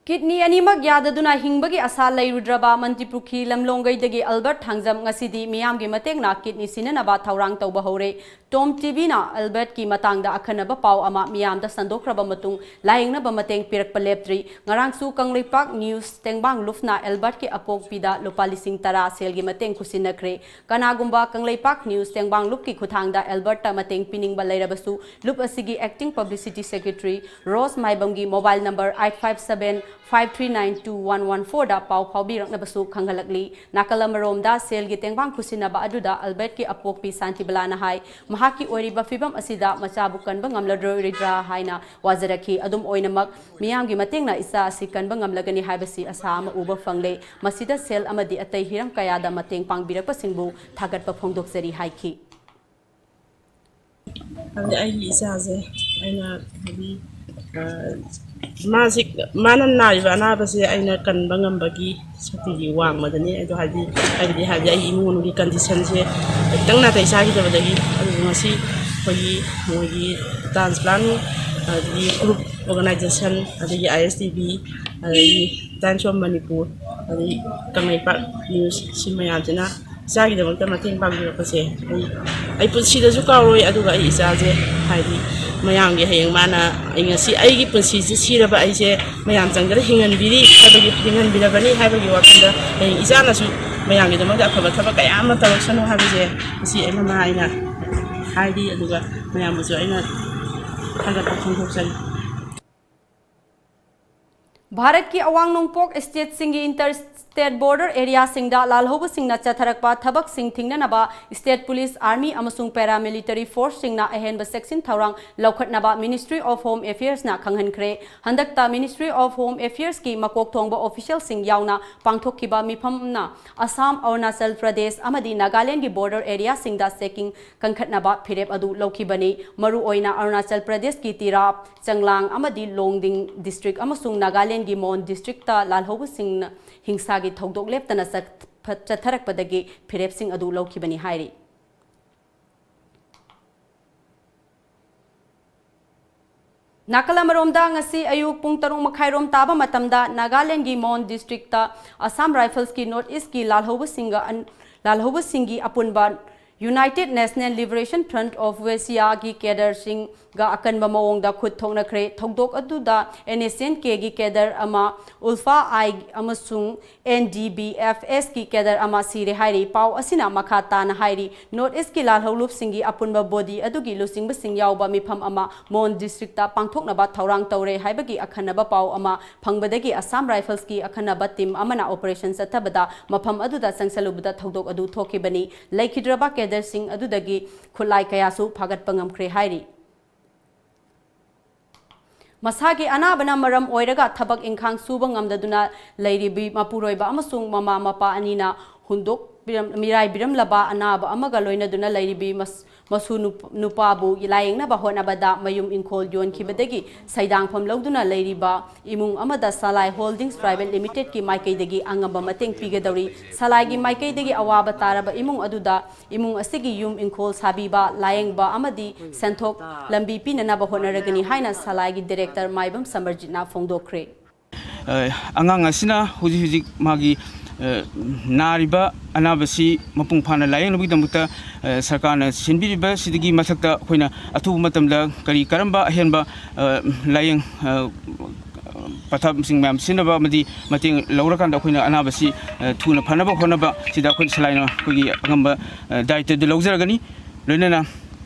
ꯀꯤꯗꯅꯤ ꯑꯅꯤꯃꯛ ꯌꯥꯗꯗꯨꯅ ꯍꯤꯡꯕꯒꯤ ꯑꯁꯥ ꯂꯩꯔꯨꯗ꯭ꯔꯕ ꯃꯟꯇ꯭ꯔꯤꯄꯨꯈ꯭ꯔꯤ ꯂꯝꯂꯣꯡꯒꯩꯗꯒꯤ ꯑꯜꯕꯔꯠ ꯊꯥꯡꯖꯝ ꯉꯁꯤꯗꯤ ꯃꯤꯌꯥꯝꯒꯤ ꯃꯇꯦꯡꯅ ꯀꯤꯗꯅꯤ ꯁꯤꯟꯅꯅꯕ ꯊꯧꯔꯥꯡ ꯇꯧꯕ ꯍꯧꯔꯦ꯫ ꯇꯣꯝ ꯇꯤꯚꯤꯅ ꯑꯜꯕꯔꯠꯀꯤ ꯃꯇꯥꯡꯗ ꯑꯈꯟꯅꯕ ꯄꯥꯎ ꯑꯃ ꯃꯤꯌꯥꯝꯗ ꯁꯟꯗꯣꯛꯈ꯭ꯔꯕ ꯃꯇꯨꯡ, ꯂꯥꯌꯦꯡꯅꯕ ꯃꯇꯦꯡ ꯄꯤꯔꯛꯄ ꯂꯦꯞꯇ꯭ꯔꯤ꯫ ꯉꯔꯥꯡꯁꯨ ꯀꯪꯂꯩꯄꯥꯛ ꯅ꯭ꯌꯨꯁ ꯇꯦꯡꯕꯥꯡ ꯂꯨꯞꯅ ꯑꯜꯕꯔꯠꯀꯤ ꯑꯄꯣꯛꯄꯤꯗ ꯂꯨꯄꯥ ꯂꯤꯁꯤꯡ ꯇꯔꯥ ꯁꯦꯜꯒꯤ ꯃꯇꯦꯡ ꯈꯨꯠꯁꯤꯟꯅꯈ꯭ꯔꯦ꯫ ꯀꯅꯥꯒꯨꯝꯕ ꯀꯪꯂꯩꯄꯥꯛ ꯅ꯭ꯌꯨꯁ ꯇꯦꯡꯕꯥꯡ ꯂꯨꯞꯀꯤ ꯈꯨꯠꯊꯥꯡꯗ ꯑꯦꯜꯕꯔꯠꯇ ꯃꯇꯦꯡ ꯄꯤꯅꯤꯡꯕ ꯂꯩꯔꯕꯁꯨ, ꯂꯨꯞ ꯑꯁꯤꯒꯤ acting publicity secretary ꯔꯣꯁ ꯃꯥꯏꯕꯝꯒꯤ mobile number eight five seven five three nine two one one four ꯗ ꯄꯥꯎ ꯐꯥꯎꯕꯤꯔꯛꯅꯕꯁꯨ ꯈꯪꯍꯜꯂꯛꯂꯤ꯫ ꯅꯥꯀꯜ ꯑꯃꯔꯣꯝꯗ, ꯁꯦꯜꯒꯤ ꯇꯦꯡꯕꯥꯡ ꯈꯨꯠꯁꯤꯟꯅꯕ ꯑꯗꯨꯗ ꯑꯜꯕꯔꯠꯀꯤ ꯑꯄꯣꯛꯄꯤ ꯁꯥꯟꯇꯤꯕꯂꯥꯅ ꯍꯥꯏ, ꯃꯍꯥꯛꯀꯤ ꯑꯣꯏꯔꯤꯕ ꯐꯤꯕꯝ ꯑꯁꯤꯗ ꯃꯆꯥꯕꯨ ꯀꯟꯕ ꯉꯝꯂꯔꯣꯏꯗ꯭ꯔꯥ ꯍꯥꯏꯅ ꯋꯥꯖꯔꯛꯈꯤ꯫ ꯑꯗꯨꯝ ꯑꯣꯏꯅꯃꯛ, ꯃꯤꯌꯥꯝꯒꯤ ꯃꯇꯦꯡꯅ ꯏꯆꯥ ꯑꯁꯤ ꯀꯟꯕ ꯉꯝꯂꯒꯅꯤ ꯍꯥꯏꯕꯁꯤ ꯑꯁꯥ ꯑꯃ ꯎꯕ ꯐꯪꯂꯦ꯫ ꯃꯁꯤꯗ ꯁꯦꯜ ꯑꯃꯗꯤ ꯑꯇꯩ ꯍꯤꯔꯝ ꯀꯌꯥꯗ ꯃꯇꯦꯡ ꯄꯥꯡꯕꯤꯔꯛꯄꯁꯤꯡꯕꯨ ꯊꯥꯒꯠꯄ ꯐꯣꯡꯗꯣꯛꯆꯔꯤ ꯍꯥꯏꯈꯤ꯫ ꯍꯥꯏꯕꯗꯤ ꯑꯩꯒꯤ ꯏꯆꯥꯁꯦ ꯑꯩꯅ ꯍꯥꯏꯗꯤ, ꯑ, ꯃꯥꯁꯤ, ꯃꯥꯅ ꯅꯥꯔꯤꯕ ꯑꯅꯥꯕꯁꯦ ꯑꯩꯅ ꯀꯟꯕ ꯉꯝꯕꯒꯤ ꯁꯛꯇꯤꯒꯤ ꯋꯥꯡꯃꯗꯅꯤ꯫ ꯑꯗꯣ ꯍꯥꯏꯗꯤ, ꯍꯥꯏꯕꯗꯤ, ꯍꯥꯏꯗꯤ ꯑꯩꯒꯤ ꯏꯃꯨꯡ ꯃꯅꯨꯡꯒꯤ condition ꯁꯦ ꯈꯤꯇꯪ ꯅꯥꯇꯩ ꯆꯥꯈꯤꯗꯕꯗꯒꯤ, ꯑꯗꯨꯕꯨ ꯉꯁꯤ ꯑꯩꯈꯣꯏꯒꯤ ꯃꯣꯏꯒꯤ transplant, ꯑꯗꯒꯤ group organization, ꯑꯗꯒꯤ I S T V, ꯑꯗꯒꯤ Times of Manipur, ꯑꯗꯒꯤ ꯀꯪꯂꯩꯄꯥꯛ ꯅ꯭ꯌꯨꯁ, ꯁꯤ ꯃꯌꯥꯝꯁꯤꯅ ꯏꯆꯥꯒꯤꯗꯃꯛꯇ ꯃꯇꯦꯡ ꯄꯥꯡꯕꯤꯔꯛꯄꯁꯦ ꯑꯩ, ꯑꯩ ꯄꯨꯟꯁꯤꯗꯁꯨ ꯀꯥꯎꯔꯣꯏ꯫ ꯑꯗꯨꯒ ꯑꯩ ꯏꯆꯥꯁꯦ ꯍꯥꯏꯗꯤ ꯃꯌꯥꯝꯒꯤ ꯍꯌꯦꯡ ꯃꯥꯅ ꯑꯩ ꯉꯁꯤ ꯑꯩꯒꯤ ꯄꯨꯟꯁꯤꯁꯤ ꯁꯤꯔꯕ ꯑꯩꯁꯦ ꯃꯌꯥꯝ ꯆꯪꯗꯅ ꯍꯤꯡꯍꯟꯕꯤꯔꯤ ꯍꯥꯏꯕꯒꯤ, ꯍꯤꯡꯍꯟꯕꯤꯔꯕꯅꯤ ꯍꯥꯏꯕꯒꯤ ꯋꯥꯈꯜꯗ ꯍꯌꯦꯡ ꯏꯆꯥꯅꯁꯨ ꯃꯌꯥꯝꯒꯤꯗꯃꯛꯇ ꯑꯐꯕ ꯊꯕꯛ ꯀꯌꯥ ꯑꯃ ꯇꯧꯔꯛꯁꯅꯨ ꯍꯥꯏꯕꯁꯦ ꯉꯁꯤ ꯑꯩ ꯃꯃꯥ ꯑꯩꯅ ꯍꯥꯏꯔꯤ꯫ ꯑꯗꯨꯒ ꯃꯌꯥꯝꯕꯨꯁꯨ ꯑꯩꯅ ꯊꯥꯒꯠꯄ ꯐꯣꯡꯗꯣꯛꯆꯔꯤ꯫ ꯚꯥꯔꯠꯀꯤ ꯑꯋꯥꯡ ꯅꯣꯡꯄꯣꯛ ꯁ꯭ꯇꯦꯠꯁꯤꯡꯒꯤ ꯏꯟꯇꯔ ꯁ꯭ꯇꯦꯠ ꯕꯣꯔꯗꯔ ꯑꯦꯔꯤꯌꯥꯁꯤꯡꯗ ꯂꯥꯜꯍꯧꯕꯁꯤꯡꯅ ꯆꯠꯊꯔꯛꯄ ꯊꯕꯛꯁꯤꯡ ꯊꯤꯡꯅꯅꯕ ꯁ꯭ꯇꯦꯠ ꯄꯨꯂꯤꯁ, ꯑꯥꯔꯃꯤ ꯑꯃꯁꯨꯡ ꯄꯦꯔꯥꯃꯤꯂꯤꯇꯔꯤ ꯐꯣꯔꯁꯁꯤꯡꯅ ꯑꯍꯦꯟꯕ ꯆꯦꯛꯁꯤꯟ ꯊꯧꯔꯥꯡ ꯂꯧꯈꯠꯅꯕ Ministry of Home Affairsꯅ ꯈꯪꯍꯟꯈ꯭ꯔꯦ꯫ ꯍꯟꯗꯛꯇ Ministry of Home Affairsꯀꯤ ꯃꯀꯣꯛ ꯊꯣꯡꯕ ꯑꯣꯐꯤꯁꯤꯌꯦꯜꯁꯤꯡ ꯌꯥꯎꯅ ꯄꯥꯡꯊꯣꯛꯈꯤꯕ ꯃꯤꯐꯝꯅ ꯑꯁꯥꯝ, ꯑꯔꯨꯅꯥꯆꯜ ꯄ꯭ꯔꯗꯦꯁ ꯑꯃꯗꯤ ꯅꯥꯒꯥꯂꯦꯟꯗꯒꯤ ꯕꯣꯔꯗꯔ ꯑꯦꯔꯤꯌꯥꯁꯤꯡꯗ ꯆꯦꯀꯤꯡ ꯀꯟꯈꯠꯅꯕ ꯐꯤꯔꯦꯞ ꯑꯗꯨ ꯂꯧꯈꯤꯕꯅꯤ꯫ ꯃꯔꯨꯑꯣꯏꯅ ꯑꯔꯨꯅꯥꯆꯜ ꯄ꯭ꯔꯗꯦꯁꯀꯤ ꯇꯤꯔꯥꯞ, ꯆꯪꯂꯥꯡ ꯑꯃꯗꯤ ꯂꯣꯡꯗꯤꯡ ꯗꯤꯁꯇ꯭ꯔꯤꯛ ꯑꯃꯁꯨꯡ ꯅꯥꯒꯥꯂꯦꯟꯗꯒꯤ ꯃꯣꯟ ꯗꯤꯁꯇ꯭ꯔꯤꯛꯇ ꯂꯥꯜꯍꯧꯕꯁꯤꯡꯅ ꯍꯤꯡꯁꯥꯒꯤ ꯊꯧꯗꯣꯛ ꯂꯦꯞꯇꯅ ꯆꯠ-, ꯆꯠꯊꯔꯛꯄꯗꯒꯤ ꯐꯤꯔꯦꯞꯁꯤꯡ ꯑꯗꯨ ꯂꯧꯈꯤꯕꯅꯤ ꯍꯥꯏꯔꯤ꯫ ꯅꯥꯀꯜ ꯑꯃꯔꯣꯝꯗ, ꯉꯁꯤ ꯑꯌꯨꯛ ꯄꯨꯡ ꯇꯔꯨꯛ ꯃꯈꯥꯏꯔꯣꯝ ꯇꯥꯕ ꯃꯇꯝꯗ ꯅꯥꯒꯥꯂꯦꯟꯗꯒꯤ ꯃꯣꯟ ꯗꯤꯁꯇ꯭ꯔꯤꯛꯇ ꯑꯁꯥꯝ ꯔꯥꯏꯐꯜꯁꯀꯤ ꯅꯣꯔꯠ ꯏꯁꯀꯤ ꯂꯥꯜꯍꯧꯕꯁꯤꯡꯒ ꯑꯟ-, ꯂꯥꯜꯍꯧꯕꯁꯤꯡꯒꯤ ꯑꯄꯨꯟꯕ United National Liberation Front of West Siaꯒꯤ ꯀꯦꯗꯔꯁꯤꯡꯒ ꯑꯀꯟꯕ ꯃꯑꯣꯡꯗ ꯈꯨꯠ ꯊꯣꯛꯅꯈ꯭ꯔꯦ꯫ ꯊꯧꯗꯣꯛ ꯑꯗꯨꯗ NSCN-Kꯒꯤ ꯀꯦꯗꯔ ꯑꯃ, ULFA-I ꯑꯃꯁꯨꯡ NDBFS-ꯀꯤ ꯀꯦꯗꯔ ꯑꯃ ꯁꯤꯔꯦ ꯍꯥꯏꯔꯤ꯫ ꯄꯥꯎ ꯑꯁꯤꯅ ꯃꯈꯥ ꯇꯥꯅ ꯍꯥꯏꯔꯤ, ꯅꯣꯔꯠ ꯏꯁꯀꯤ ꯂꯥꯜꯍꯧꯂꯨꯞꯁꯤꯡꯒꯤ ꯑꯄꯨꯟꯕ ꯕꯣꯗꯤ ꯑꯗꯨꯒꯤ ꯂꯨꯆꯤꯡꯕꯁꯤꯡ ꯌꯥꯎꯕ ꯃꯤꯐꯝ ꯑꯃ ꯃꯣꯟ ꯗꯤꯁꯇ꯭ꯔꯤꯛꯇ ꯄꯥꯡꯊꯣꯛꯅꯕ ꯊꯧꯔꯥꯡ ꯇꯧꯔꯦ ꯍꯥꯏꯕꯒꯤ ꯑꯈꯟꯅꯕ ꯄꯥꯎ ꯑꯃ ꯐꯪꯕꯗꯒꯤ ꯑꯁꯥꯝ ꯔꯥꯏꯐꯜꯁꯀꯤ ꯑꯈꯟꯅꯕ ꯇꯤꯝ ꯑꯃꯅ ꯑꯣꯄꯔꯦꯁꯟ ꯆꯠꯊꯕꯗ ꯃꯐꯝ ꯑꯗꯨꯗ ꯆꯪꯁꯜꯂꯨꯕꯗ ꯊꯧꯗꯣꯛ ꯑꯗꯨ ꯊꯣꯛꯈꯤꯕꯅꯤ꯫ ꯂꯩꯈꯤꯗ꯭ꯔꯕ ꯀꯦꯗꯔꯁꯤꯡ ꯑꯗꯨꯗꯒꯤ ꯈꯨꯠꯂꯥꯏ ꯀꯌꯥꯁꯨ ꯐꯥꯒꯠꯄ ꯉꯝꯈ꯭ꯔꯦ ꯍꯥꯏꯔꯤ꯫ ꯃꯁꯥꯒꯤ ꯑꯅꯥꯕꯅ ꯃꯔꯝ ꯑꯣꯏꯔꯒ ꯊꯕꯛ ꯏꯪꯈꯥꯡ ꯁꯨꯕ ꯉꯝꯗꯗꯨꯅ ꯂꯩꯔꯤꯕꯤ ꯃꯄꯨꯔꯣꯏꯕ ꯑꯃꯁꯨꯡ ꯃꯃꯥ ꯃꯄꯥ ꯑꯅꯤꯅ ꯍꯨꯟꯗꯣꯛꯄꯤꯔꯝ-, ꯃꯤꯔꯥꯏꯕꯤꯔꯝꯂꯕ ꯑꯅꯥꯕ ꯑꯃꯒ ꯂꯣꯏꯅꯗꯨꯅ ꯂꯩꯔꯤꯕꯤ ꯃꯁ-, ꯃꯁꯨ ꯅꯨꯞ-, ꯅꯨꯄꯥꯕꯨ ꯂꯥꯌꯦꯡꯅꯕ ꯍꯣꯠꯅꯕꯗ ꯃꯌꯨꯝ ꯏꯪꯈꯣꯜ ꯌꯣꯟꯈꯤꯕꯗꯒꯤ ꯁꯩꯗꯥꯡꯐꯝ ꯂꯧꯗꯨꯅ ꯂꯩꯔꯤꯕ ꯏꯃꯨꯡ ꯑꯃꯗ ꯁꯂꯥꯏ ꯍꯣꯜꯗꯤꯡꯁ ꯄ꯭ꯔꯥꯏꯚꯦꯠ ꯂꯤꯃꯤꯇꯦꯗꯀꯤ ꯃꯥꯏꯀꯩꯗꯒꯤ ꯑꯉꯝꯕ ꯃꯇꯦꯡ ꯄꯤꯒꯗꯧꯔꯤ꯫ ꯁꯂꯥꯏꯒꯤ ꯃꯥꯏꯀꯩꯗꯒꯤ ꯑꯋꯥꯕ ꯇꯥꯔꯕ ꯏꯃꯨꯡ ꯑꯗꯨꯗ ꯏꯃꯨꯡ ꯑꯁꯤꯒꯤ ꯌꯨꯝ ꯏꯪꯈꯣꯜ ꯁꯥꯕꯤꯕ, ꯂꯥꯌꯦꯡꯕ ꯑꯃꯗꯤ ꯁꯦꯟꯊꯣꯛ ꯂꯝꯕꯤ ꯄꯤꯅꯅꯕ ꯍꯣꯠꯅꯔꯒꯅꯤ ꯍꯥꯏꯅ ꯁꯂꯥꯏꯒꯤ ꯗꯤꯔꯦꯛꯇꯔ ꯃꯥꯏꯕꯝ ꯁꯃꯔꯖꯤꯠꯅ ꯐꯣꯡꯗꯣꯛꯈ꯭ꯔꯦ꯫ ꯑ, ꯑꯉꯥꯡ ꯑꯁꯤꯅ ꯍꯧꯖꯤꯛ ꯍꯧꯖꯤꯛ ꯃꯥꯒꯤ ꯑ, ꯅꯥꯔꯤꯕ ꯑꯅꯥꯕꯁꯤ ꯃꯄꯨꯡ ꯐꯥꯅ ꯂꯥꯌꯦꯡꯅꯕꯒꯤꯗꯃꯛꯇ, ꯑ, ꯁꯔꯀꯥꯔꯅ ꯁꯤꯟꯕꯤꯔꯤꯕꯁꯤꯗꯒꯤ ꯃꯊꯛꯇ ꯑꯩꯈꯣꯏꯅ ꯑꯊꯨꯕ ꯃꯇꯝꯗ ꯀꯔꯤ ꯀꯔꯝꯕ ꯑꯍꯦꯟꯕ, ꯑ, ꯂꯥꯌꯦꯡ, ꯑ, ꯄꯊꯥꯞꯁꯤꯡ ꯃꯌꯥꯝ ꯁꯤꯖꯤꯟꯅꯕ ꯑꯃꯗꯤ ꯃꯇꯦꯡ ꯂꯧꯔꯀꯥꯟꯗ ꯑꯩꯈꯣꯏꯅ ꯑꯅꯥꯕꯁꯤ, ꯑ, ꯊꯨꯅ ꯐꯅꯕ ꯍꯣꯠꯅꯕ ꯁꯤꯗ ꯑꯩꯈꯣꯏ ꯁꯂꯥꯏꯅ ꯑꯩꯈꯣꯏꯒꯤ ꯑꯉꯝꯕ, ꯑ, ꯗꯥꯌꯤꯠꯇꯗꯨ ꯂꯧꯖꯔꯒꯅꯤ꯫ ꯂꯣꯏꯅꯅ,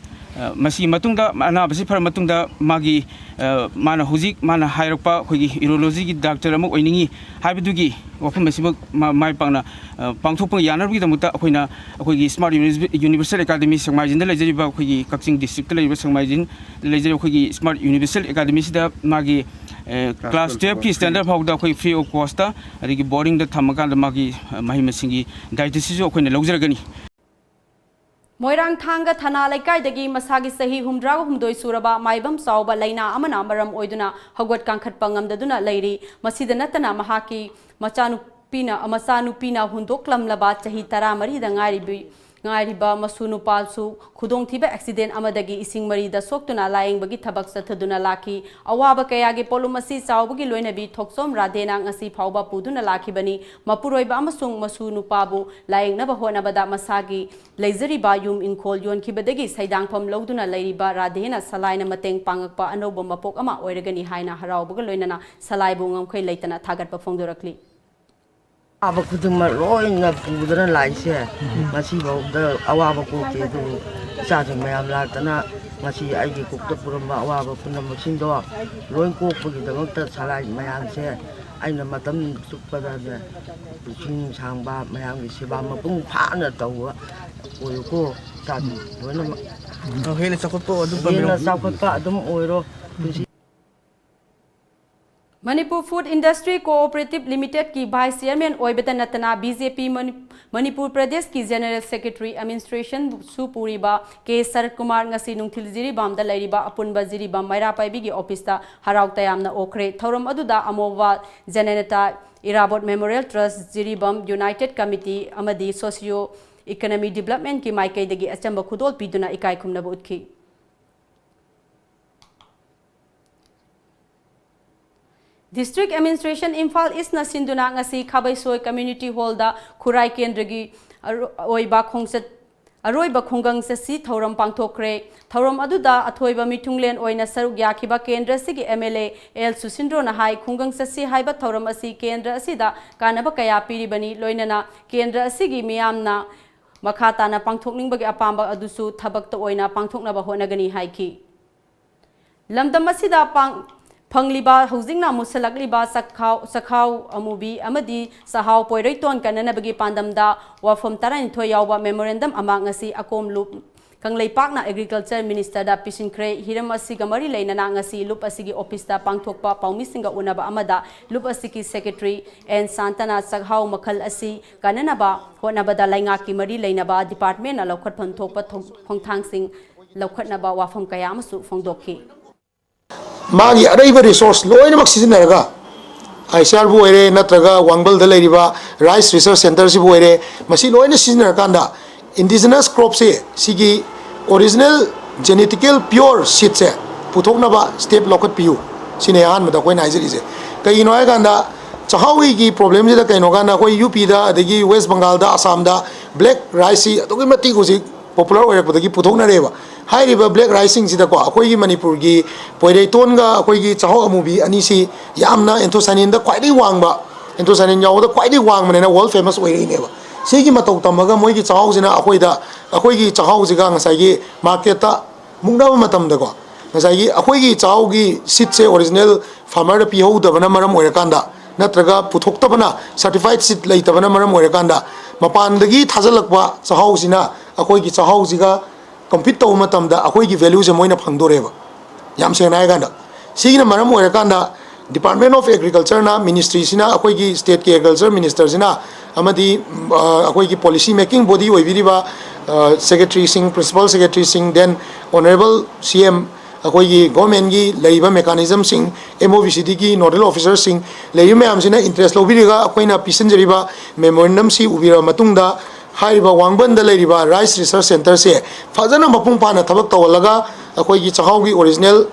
ꯑ, ꯃꯁꯤꯒꯤ ꯃꯇꯨꯡꯗ, ꯑꯅꯥꯕꯁꯤ ꯐꯔ ꯃꯇꯨꯡꯗ ꯃꯥꯒꯤ, ꯑ, ꯃꯥꯅ ꯍꯧꯖꯤꯛ ꯃꯥꯅ ꯍꯥꯏꯔꯛꯄ ꯑꯩꯈꯣꯏꯒꯤ urology ꯒꯤ doctor ꯑꯃ ꯑꯣꯏꯅꯤꯡꯉꯤ ꯍꯥꯏꯕꯗꯨꯒꯤ ꯋꯥꯐꯝ ꯑꯁꯤꯃꯛ ꯃꯥ-, ꯃꯥꯏ ꯄꯥꯛꯅ, ꯑ, ꯄꯥꯡꯊꯣꯛꯄ ꯌꯥꯅꯕꯒꯤꯗꯃꯛꯇ ꯑꯩꯈꯣꯏꯅ ꯑꯩꯈꯣꯏꯒꯤ Smart Univer-, Universal Academy ꯁꯦꯛꯃꯥꯏꯖꯤꯟꯗ ꯂꯩꯖꯔꯤꯕ, ꯑꯩꯈꯣꯏꯒꯤ ꯀꯛꯆꯤꯡ district ꯇ ꯂꯩꯔꯤꯕ ꯁꯦꯛꯃꯥꯏꯖꯤꯟꯗ ꯂꯩꯖꯔꯤꯕ ꯑꯩꯈꯣꯏꯒꯤ Smart Universal Academy ꯁꯤꯗ ꯃꯥꯒꯤ, ꯑ, class twelve ꯀꯤ standard ꯐꯥꯎꯗ ꯑꯩꯈꯣꯏ free of cost ꯇ, ꯑꯗꯒꯤ boarding ꯗ ꯊꯝꯃꯀꯥꯟꯗ ꯃꯥꯒꯤ, ꯑ, ꯃꯍꯩ ꯃꯁꯤꯡꯒꯤ ꯗꯥꯌꯤꯠꯇꯁꯤꯁꯨ ꯑꯩꯈꯣꯏꯅ ꯂꯧꯖꯔꯒꯅꯤ꯫ ꯃꯣꯏꯔꯥꯡ ꯊꯥꯡꯒ ꯊꯅꯥ ꯂꯩꯀꯥꯏꯗꯒꯤ ꯃꯁꯥꯒꯤ ꯆꯍꯤ ꯍꯨꯝꯗ꯭ꯔꯥꯒ ꯍꯨꯝꯗꯣꯏ ꯁꯨꯔꯕ ꯃꯥꯏꯕꯝ ꯆꯥꯎꯕ ꯂꯥꯏꯅꯥ ꯑꯃꯅ ꯃꯔꯝ ꯑꯣꯏꯗꯨꯅ ꯍꯧꯒꯠ ꯀꯥꯡꯈꯠꯄ ꯉꯝꯗꯗꯨꯅ ꯂꯩꯔꯤ꯫ ꯃꯁꯤꯗ ꯅꯠꯇꯅ ꯃꯍꯥꯛꯀꯤ ꯃꯆꯥꯅꯨꯄꯤꯅ, ꯃꯆꯥꯅꯨꯄꯤꯅ ꯍꯨꯟꯗꯣꯛꯂꯝꯂꯕ ꯆꯍꯤ ꯇꯔꯥꯃꯔꯤꯗ ꯉꯥꯏꯔꯤꯕꯤ-, ꯉꯥꯏꯔꯤꯕ ꯃꯁꯨ ꯅꯨꯄꯥꯁꯨ ꯈꯨꯗꯣꯡꯊꯤꯕ accident ꯑꯃꯗꯒꯤ ꯏꯁꯤꯡ ꯃꯔꯤꯗ ꯁꯣꯛꯇꯨꯅ ꯂꯥꯌꯦꯡꯕꯒꯤ ꯊꯕꯛ ꯆꯠꯊꯗꯨꯅ ꯂꯥꯛꯈꯤ꯫ ꯑꯋꯥꯕ ꯀꯌꯥꯒꯤ ꯄꯣꯠꯂꯨꯝ ꯑꯁꯤ ꯆꯥꯎꯕꯒꯤ ꯂꯣꯏꯅꯕꯤ ꯊꯣꯛꯆꯣꯝ ꯔꯥꯙꯦꯅ ꯉꯁꯤ ꯐꯥꯎꯕ ꯄꯨꯗꯨꯅ ꯂꯥꯛꯈꯤꯕꯅꯤ꯫ ꯃꯄꯨꯔꯣꯏꯕ ꯑꯃꯁꯨꯡ ꯃꯁꯨ ꯅꯨꯄꯥꯕꯨ ꯂꯥꯌꯦꯡꯅꯕ ꯍꯣꯠꯅꯕꯗ ꯃꯁꯥꯒꯤ ꯂꯩꯖꯔꯤꯕ ꯌꯨꯝ ꯏꯪꯈꯣꯜ ꯌꯣꯟꯈꯤꯕꯗꯒꯤ ꯁꯩꯗꯥꯡꯐꯝ ꯂꯧꯗꯨꯅ ꯂꯩꯔꯤꯕ ꯔꯥꯙꯦꯅ ꯁꯂꯥꯏꯅ ꯃꯇꯦꯡ ꯄꯥꯡꯉꯛꯄ ꯑꯅꯧꯕ ꯃꯄꯣꯛ ꯑꯃ ꯑꯣꯏꯔꯒꯅꯤ ꯍꯥꯏꯅ ꯍꯔꯥꯎꯕꯒ ꯂꯣꯏꯅꯅ ꯁꯂꯥꯏꯕꯨ ꯉꯝꯈꯩ ꯂꯩꯇꯅ ꯊꯥꯒꯠꯄ ꯐꯣꯡꯗꯣꯔꯛꯂꯤ꯫ ꯑꯋꯥꯕ ꯈꯨꯗꯤꯡꯃꯛ ꯂꯣꯏꯅ ꯄꯨꯗꯅ ꯂꯥꯛꯏꯁꯦ, ꯉꯁꯤꯐꯥꯎꯗ ꯑꯋꯥꯕ ꯀꯣꯛꯇꯦ꯫ ꯑꯗꯨꯕꯨ ꯏꯆꯥꯁꯤꯡ ꯃꯌꯥꯝ ꯂꯥꯛꯇꯅ ꯉꯁꯤ ꯑꯩꯒꯤ ꯀꯣꯛꯇ ꯄꯨꯔꯝꯕ ꯑꯋꯥꯕ ꯄꯨꯝꯅꯃꯛꯁꯤꯡꯗꯣ ꯂꯣꯏ ꯀꯣꯛꯄꯒꯤꯗꯃꯛꯇ ꯁꯂꯥꯏ ꯃꯌꯥꯝꯁꯦ ꯑꯩꯅ ꯃꯇꯝ ꯆꯨꯞꯄꯗꯅꯦ ꯄꯨꯛꯅꯤꯡ ꯁꯥꯡꯕ, ꯃꯌꯥꯝꯒꯤ ꯁꯦꯕꯥ ꯃꯄꯨꯡ ꯐꯥꯅ ꯇꯧꯕ ꯑꯣꯏꯌꯨꯀꯣ꯫ ꯏꯆꯥꯁꯤꯡ ꯂꯣꯏꯅꯃꯛ ꯍꯦꯟꯅ ꯆꯥꯎꯈꯠꯄ ꯑꯗꯨꯝ ꯍꯦꯟꯅ ꯄꯥꯝꯕꯤꯔꯣ꯫ ꯆꯥꯎꯈꯠꯄ ꯑꯗꯨꯝ ꯑꯣꯏꯔꯣ꯫ ꯄꯨꯟꯁꯤ Manipur Food Industry Cooperative Limited ꯀꯤ vice chairman ꯑꯣꯏꯕꯗ ꯅꯠꯇꯅ B J P ꯃꯅꯤ-, ꯃꯅꯤꯄꯨꯔ ꯄ꯭ꯔꯗꯦꯁꯀꯤ general secretary administration ꯁꯨ ꯄꯨꯔꯤꯕ ꯀꯦ ꯁꯔꯠ ꯀꯨꯃꯥꯔ ꯉꯁꯤ ꯅꯨꯡꯊꯤꯜ ꯖꯤꯔꯤꯕꯥꯝꯗ ꯂꯩꯔꯤꯕ ꯑꯄꯨꯟꯕ ꯖꯤꯔꯤꯕꯥꯝ ꯃꯩꯔꯥ ꯄꯥꯏꯕꯤꯒꯤ office ꯇ ꯍꯔꯥꯎ ꯇꯌꯥꯝꯅ ꯑꯣꯛꯈ꯭ꯔꯦ꯫ ꯊꯧꯔꯝ ꯑꯗꯨꯗ ꯑꯃꯣꯕꯥ ꯖꯅꯅꯦꯇꯥ ꯏꯔꯥꯕꯣꯠ Memorial Trust, Jiribam United Committee ꯑꯃꯗꯤ Socio Economy Development ꯀꯤ ꯃꯥꯏꯀꯩꯗꯒꯤ ꯑꯆꯝꯕ ꯈꯨꯗꯣꯜ ꯄꯤꯗꯨꯅ ꯏꯀꯥꯏ ꯈꯨꯝꯅꯕ ꯎꯠꯈꯤ꯫ District Administration Imphal Eastꯅ ꯁꯤꯟꯗꯨꯅ ꯉꯁꯤ ꯈꯥꯕꯩꯁꯣꯏ Community Hallꯗ ꯈꯨꯔꯥꯏ ꯀꯦꯟꯗ꯭ꯔꯒꯤ ꯑꯔꯣ-, ꯑꯣꯏꯕ ꯈꯣꯡꯆꯠ, ꯑꯔꯣꯏꯕ ꯈꯨꯡꯒꯪ ꯆꯠꯁꯤ ꯊꯧꯔꯝ ꯄꯥꯡꯊꯣꯛꯈ꯭ꯔꯦ꯫ ꯊꯧꯔꯝ ꯑꯗꯨꯗ ꯑꯊꯣꯏꯕ ꯃꯤꯊꯨꯡꯂꯦꯟ ꯑꯣꯏꯅ ꯁꯔꯨꯛ ꯌꯥꯈꯤꯕ ꯀꯦꯟꯗ꯭ꯔ ꯑꯁꯤꯒꯤ M L A L ꯁꯨꯁꯤꯟꯗ꯭ꯔꯣꯅ ꯍꯥꯏ, ꯈꯨꯡꯒꯪ ꯆꯠꯁꯤ ꯍꯥꯏꯕ ꯊꯧꯔꯝ ꯑꯁꯤ ꯀꯦꯟꯗ꯭ꯔ ꯑꯁꯤꯗ ꯀꯥꯟꯅꯕ ꯀꯌꯥ ꯄꯤꯔꯤꯕꯅꯤ, ꯂꯣꯏꯅꯅ ꯀꯦꯟꯗ꯭ꯔ ꯑꯁꯤꯒꯤ ꯃꯤꯌꯥꯝꯅ ꯃꯈꯥ ꯇꯥꯅ ꯄꯥꯡꯊꯣꯛꯅꯤꯡꯕꯒꯤ ꯑꯄꯥꯝꯕ ꯑꯗꯨꯁꯨ ꯊꯕꯛꯇ ꯑꯣꯏꯅ ꯄꯥꯡꯊꯣꯛꯅꯕ ꯍꯣꯠꯅꯒꯅꯤ ꯍꯥꯏꯈꯤ꯫ ꯂꯝꯗꯝ ꯑꯁꯤꯗ ꯄꯥꯡ-, ꯐꯪꯂꯤꯕ ꯍꯧꯖꯤꯛꯅ ꯃꯨꯁꯜꯂꯛꯂꯤꯕ ꯆꯥꯛꯈꯥꯎ, ꯆꯥꯛꯈꯥꯎ ꯑꯃꯨꯕꯤ ꯑꯃꯗꯤ ꯆꯥꯛꯍꯥꯎ ꯄꯣꯏꯔꯩꯇꯣꯟ ꯀꯟꯅꯅꯕꯒꯤ ꯄꯥꯟꯗꯝꯗ ꯋꯥꯐꯝ ꯇꯔꯥꯅꯤꯊꯣꯏ ꯌꯥꯎꯕ memorandum ꯑꯃ ꯉꯁꯤ ꯑꯀꯣꯝ ꯂꯨꯞ ꯀꯪꯂꯩꯄꯥꯛꯅ Agriculture Ministerꯗ ꯄꯤꯁꯤꯟꯈ꯭ꯔꯦ꯫ ꯍꯤꯔꯝ ꯑꯁꯤꯒ ꯃꯔꯤ ꯂꯩꯅꯅ ꯉꯁꯤ ꯂꯨꯞ ꯑꯁꯤꯒꯤ officeꯇ ꯄꯥꯡꯊꯣꯛꯄ ꯄꯥꯎꯃꯤꯁꯤꯡꯒ ꯎꯅꯕ ꯑꯃꯗ ꯂꯨꯞ ꯑꯁꯤꯒꯤ Secretary N ꯁꯥꯟꯇꯅ ꯆꯥꯛꯍꯥꯎ ꯃꯈꯜ ꯑꯁꯤ ꯀꯟꯅꯅꯕ ꯍꯣꯠꯅꯕꯗ ꯂꯩꯉꯥꯛꯀꯤ ꯃꯔꯤ ꯂꯩꯅꯕ departmentꯅ ꯂꯧꯈꯠꯐꯝ ꯊꯣꯛꯄ ꯊꯣꯡ-, ꯈꯣꯡꯊꯥꯡꯁꯤꯡ ꯂꯧꯈꯠꯅꯕ ꯋꯥꯐꯝ ꯀꯌꯥ ꯑꯃꯁꯨ ꯐꯣꯡꯗꯣꯛꯈꯤ꯫ ꯃꯥꯒꯤ ꯑꯔꯩꯕ resource ꯂꯣꯏꯅꯃꯛ ꯁꯤꯖꯤꯟꯅꯔꯒ, ICRꯕꯨ ꯑꯣꯏꯔꯦ, ꯅꯠꯇ꯭ꯔꯒ ꯋꯥꯡꯕꯜꯗ ꯂꯩꯔꯤꯕ Rice Research Centreꯁꯤꯕꯨ ꯑꯣꯏꯔꯦ, ꯃꯁꯤ ꯂꯣꯏꯅ ꯁꯤꯖꯤꯟꯅꯔꯀꯥꯟꯗ indigenous cropꯁꯦ, ꯁꯤꯒꯤ original genetical pure seedꯁꯦ ꯄꯨꯊꯣꯛꯅꯕ step ꯂꯧꯈꯠꯄꯤꯌꯨ꯫ ꯁꯤꯅꯦ ꯑꯍꯥꯟꯕꯗ ꯑꯩꯈꯣꯏꯅ ꯍꯥꯏꯖꯔꯤꯁꯦ꯫ ꯀꯩꯒꯤꯅꯣ ꯍꯥꯏꯀꯥꯟꯗ, ꯆꯥꯛꯍꯥꯎꯒꯤ problemꯁꯤꯗ ꯀꯩꯅꯣ ꯀꯥꯟꯗ, ꯑꯩꯈꯣꯏ UPꯗ, ꯑꯗꯒꯤ West Bengalꯗ, ꯑꯁꯥꯝꯗ black riceꯁꯤ ꯑꯗꯨꯛꯀꯤ ꯃꯇꯤꯛ ꯍꯧꯖꯤꯛ popular ꯑꯣꯏꯔꯛꯄꯗꯒꯤ ꯄꯨꯊꯣꯛꯅꯔꯦꯕ꯫ ꯍꯥꯏꯔꯤꯕ black riceꯁꯤꯡꯁꯤꯗꯀꯣ, ꯑꯩꯈꯣꯏꯒꯤ ꯃꯅꯤꯄꯨꯔꯒꯤ ꯄꯣꯏꯔꯩꯇꯣꯟꯒ ꯑꯩꯈꯣꯏꯒꯤ ꯆꯥꯛꯍꯥꯎ ꯑꯃꯨꯕꯤ ꯑꯅꯤꯁꯤ ꯌꯥꯝꯅ anthocyaninꯗ ꯈ꯭ꯋꯥꯏꯗꯒꯤ ꯋꯥꯡꯕ, anthocyanin ꯌꯥꯎꯕꯗ ꯈ꯭ꯋꯥꯏꯗꯒꯤ ꯋꯥꯡꯕꯅꯦꯅ world famous ꯑꯣꯏꯔꯛꯏꯅꯦꯕ꯫ ꯁꯤꯒꯤ ꯃꯇꯧ ꯇꯝꯃꯒ ꯃꯣꯏꯒꯤ ꯆꯥꯛꯍꯥꯎꯁꯤꯅ ꯑꯩꯈꯣꯏꯗ, ꯑꯩꯈꯣꯏꯒꯤ ꯆꯥꯛꯍꯥꯎꯁꯤꯒ ꯉꯁꯥꯏꯒꯤ marketꯇ ꯃꯨꯛꯅꯕ ꯃꯇꯝꯗꯀꯣ, ꯉꯁꯥꯏꯒꯤ ꯑꯩꯈꯣꯏꯒꯤ ꯆꯥꯛꯍꯥꯎꯒꯤ seedꯁꯦ original farmerꯗ ꯄꯤꯍꯧꯗꯕꯅ ꯃꯔꯝ ꯑꯣꯏꯔꯀꯥꯟꯗ, ꯅꯠꯇ꯭ꯔꯒ ꯄꯨꯊꯣꯛꯇꯕꯅ, certified seed ꯂꯩꯇꯕꯅ ꯃꯔꯝ ꯑꯣꯏꯔꯀꯥꯟꯗ, ꯃꯄꯥꯟꯗꯒꯤ ꯊꯥꯖꯤꯜꯂꯛꯄ ꯆꯥꯛꯍꯥꯎꯁꯤꯅ ꯑꯩꯈꯣꯏꯒꯤ ꯆꯥꯛꯍꯥꯎꯁꯤꯒ compete ꯇꯧꯕ ꯃꯇꯝꯗ ꯑꯩꯈꯣꯏꯒꯤ valueꯁꯦ ꯃꯣꯏꯅ ꯐꯪꯗꯣꯔꯦꯕ꯫ ꯌꯥꯝ ꯁꯦꯡꯅ ꯍꯥꯏꯔꯀꯥꯟꯗ, ꯁꯤꯒꯤꯅ ꯃꯔꯝ ꯑꯣꯏꯔꯀꯥꯟꯗ Department of Agricultureꯅ, ministryꯁꯤꯅ, ꯑꯩꯈꯣꯏꯒꯤ stateꯀꯤ Agriculture Ministerꯁꯤꯅ, ꯑꯃꯗꯤ, ꯑ, ꯑꯩꯈꯣꯏꯒꯤ policy making body ꯑꯣꯏꯕꯤꯔꯤꯕ, ꯑ, secretaryꯁꯤꯡ, principal secretaryꯁꯤꯡ, then honourable CM, ꯑꯩꯈꯣꯏꯒꯤ governmentꯀꯤ ꯂꯩꯔꯤꯕ mechanismꯁꯤꯡ, MOBCDꯒꯤ nodal officerꯁꯤꯡ, ꯂꯩꯔꯤꯕ ꯃꯌꯥꯝꯁꯤꯅ interest ꯂꯧꯕꯤꯔꯒ ꯑꯩꯈꯣꯏꯅ ꯄꯤꯁꯤꯟꯖꯔꯤꯕ memorandumꯁꯤ ꯎꯕꯤꯔꯕ ꯃꯇꯨꯡꯗ, ꯍꯥꯏꯔꯤꯕ ꯋꯥꯡꯕꯟꯗ ꯂꯩꯔꯤꯕ Rice Research Centreꯁꯦ ꯐꯖꯅ ꯃꯄꯨꯡ ꯐꯥꯅ ꯊꯕꯛ ꯇꯧꯍꯜꯂꯒ, ꯑꯩꯈꯣꯏꯒꯤ ꯆꯥꯛꯍꯥꯎꯒꯤ original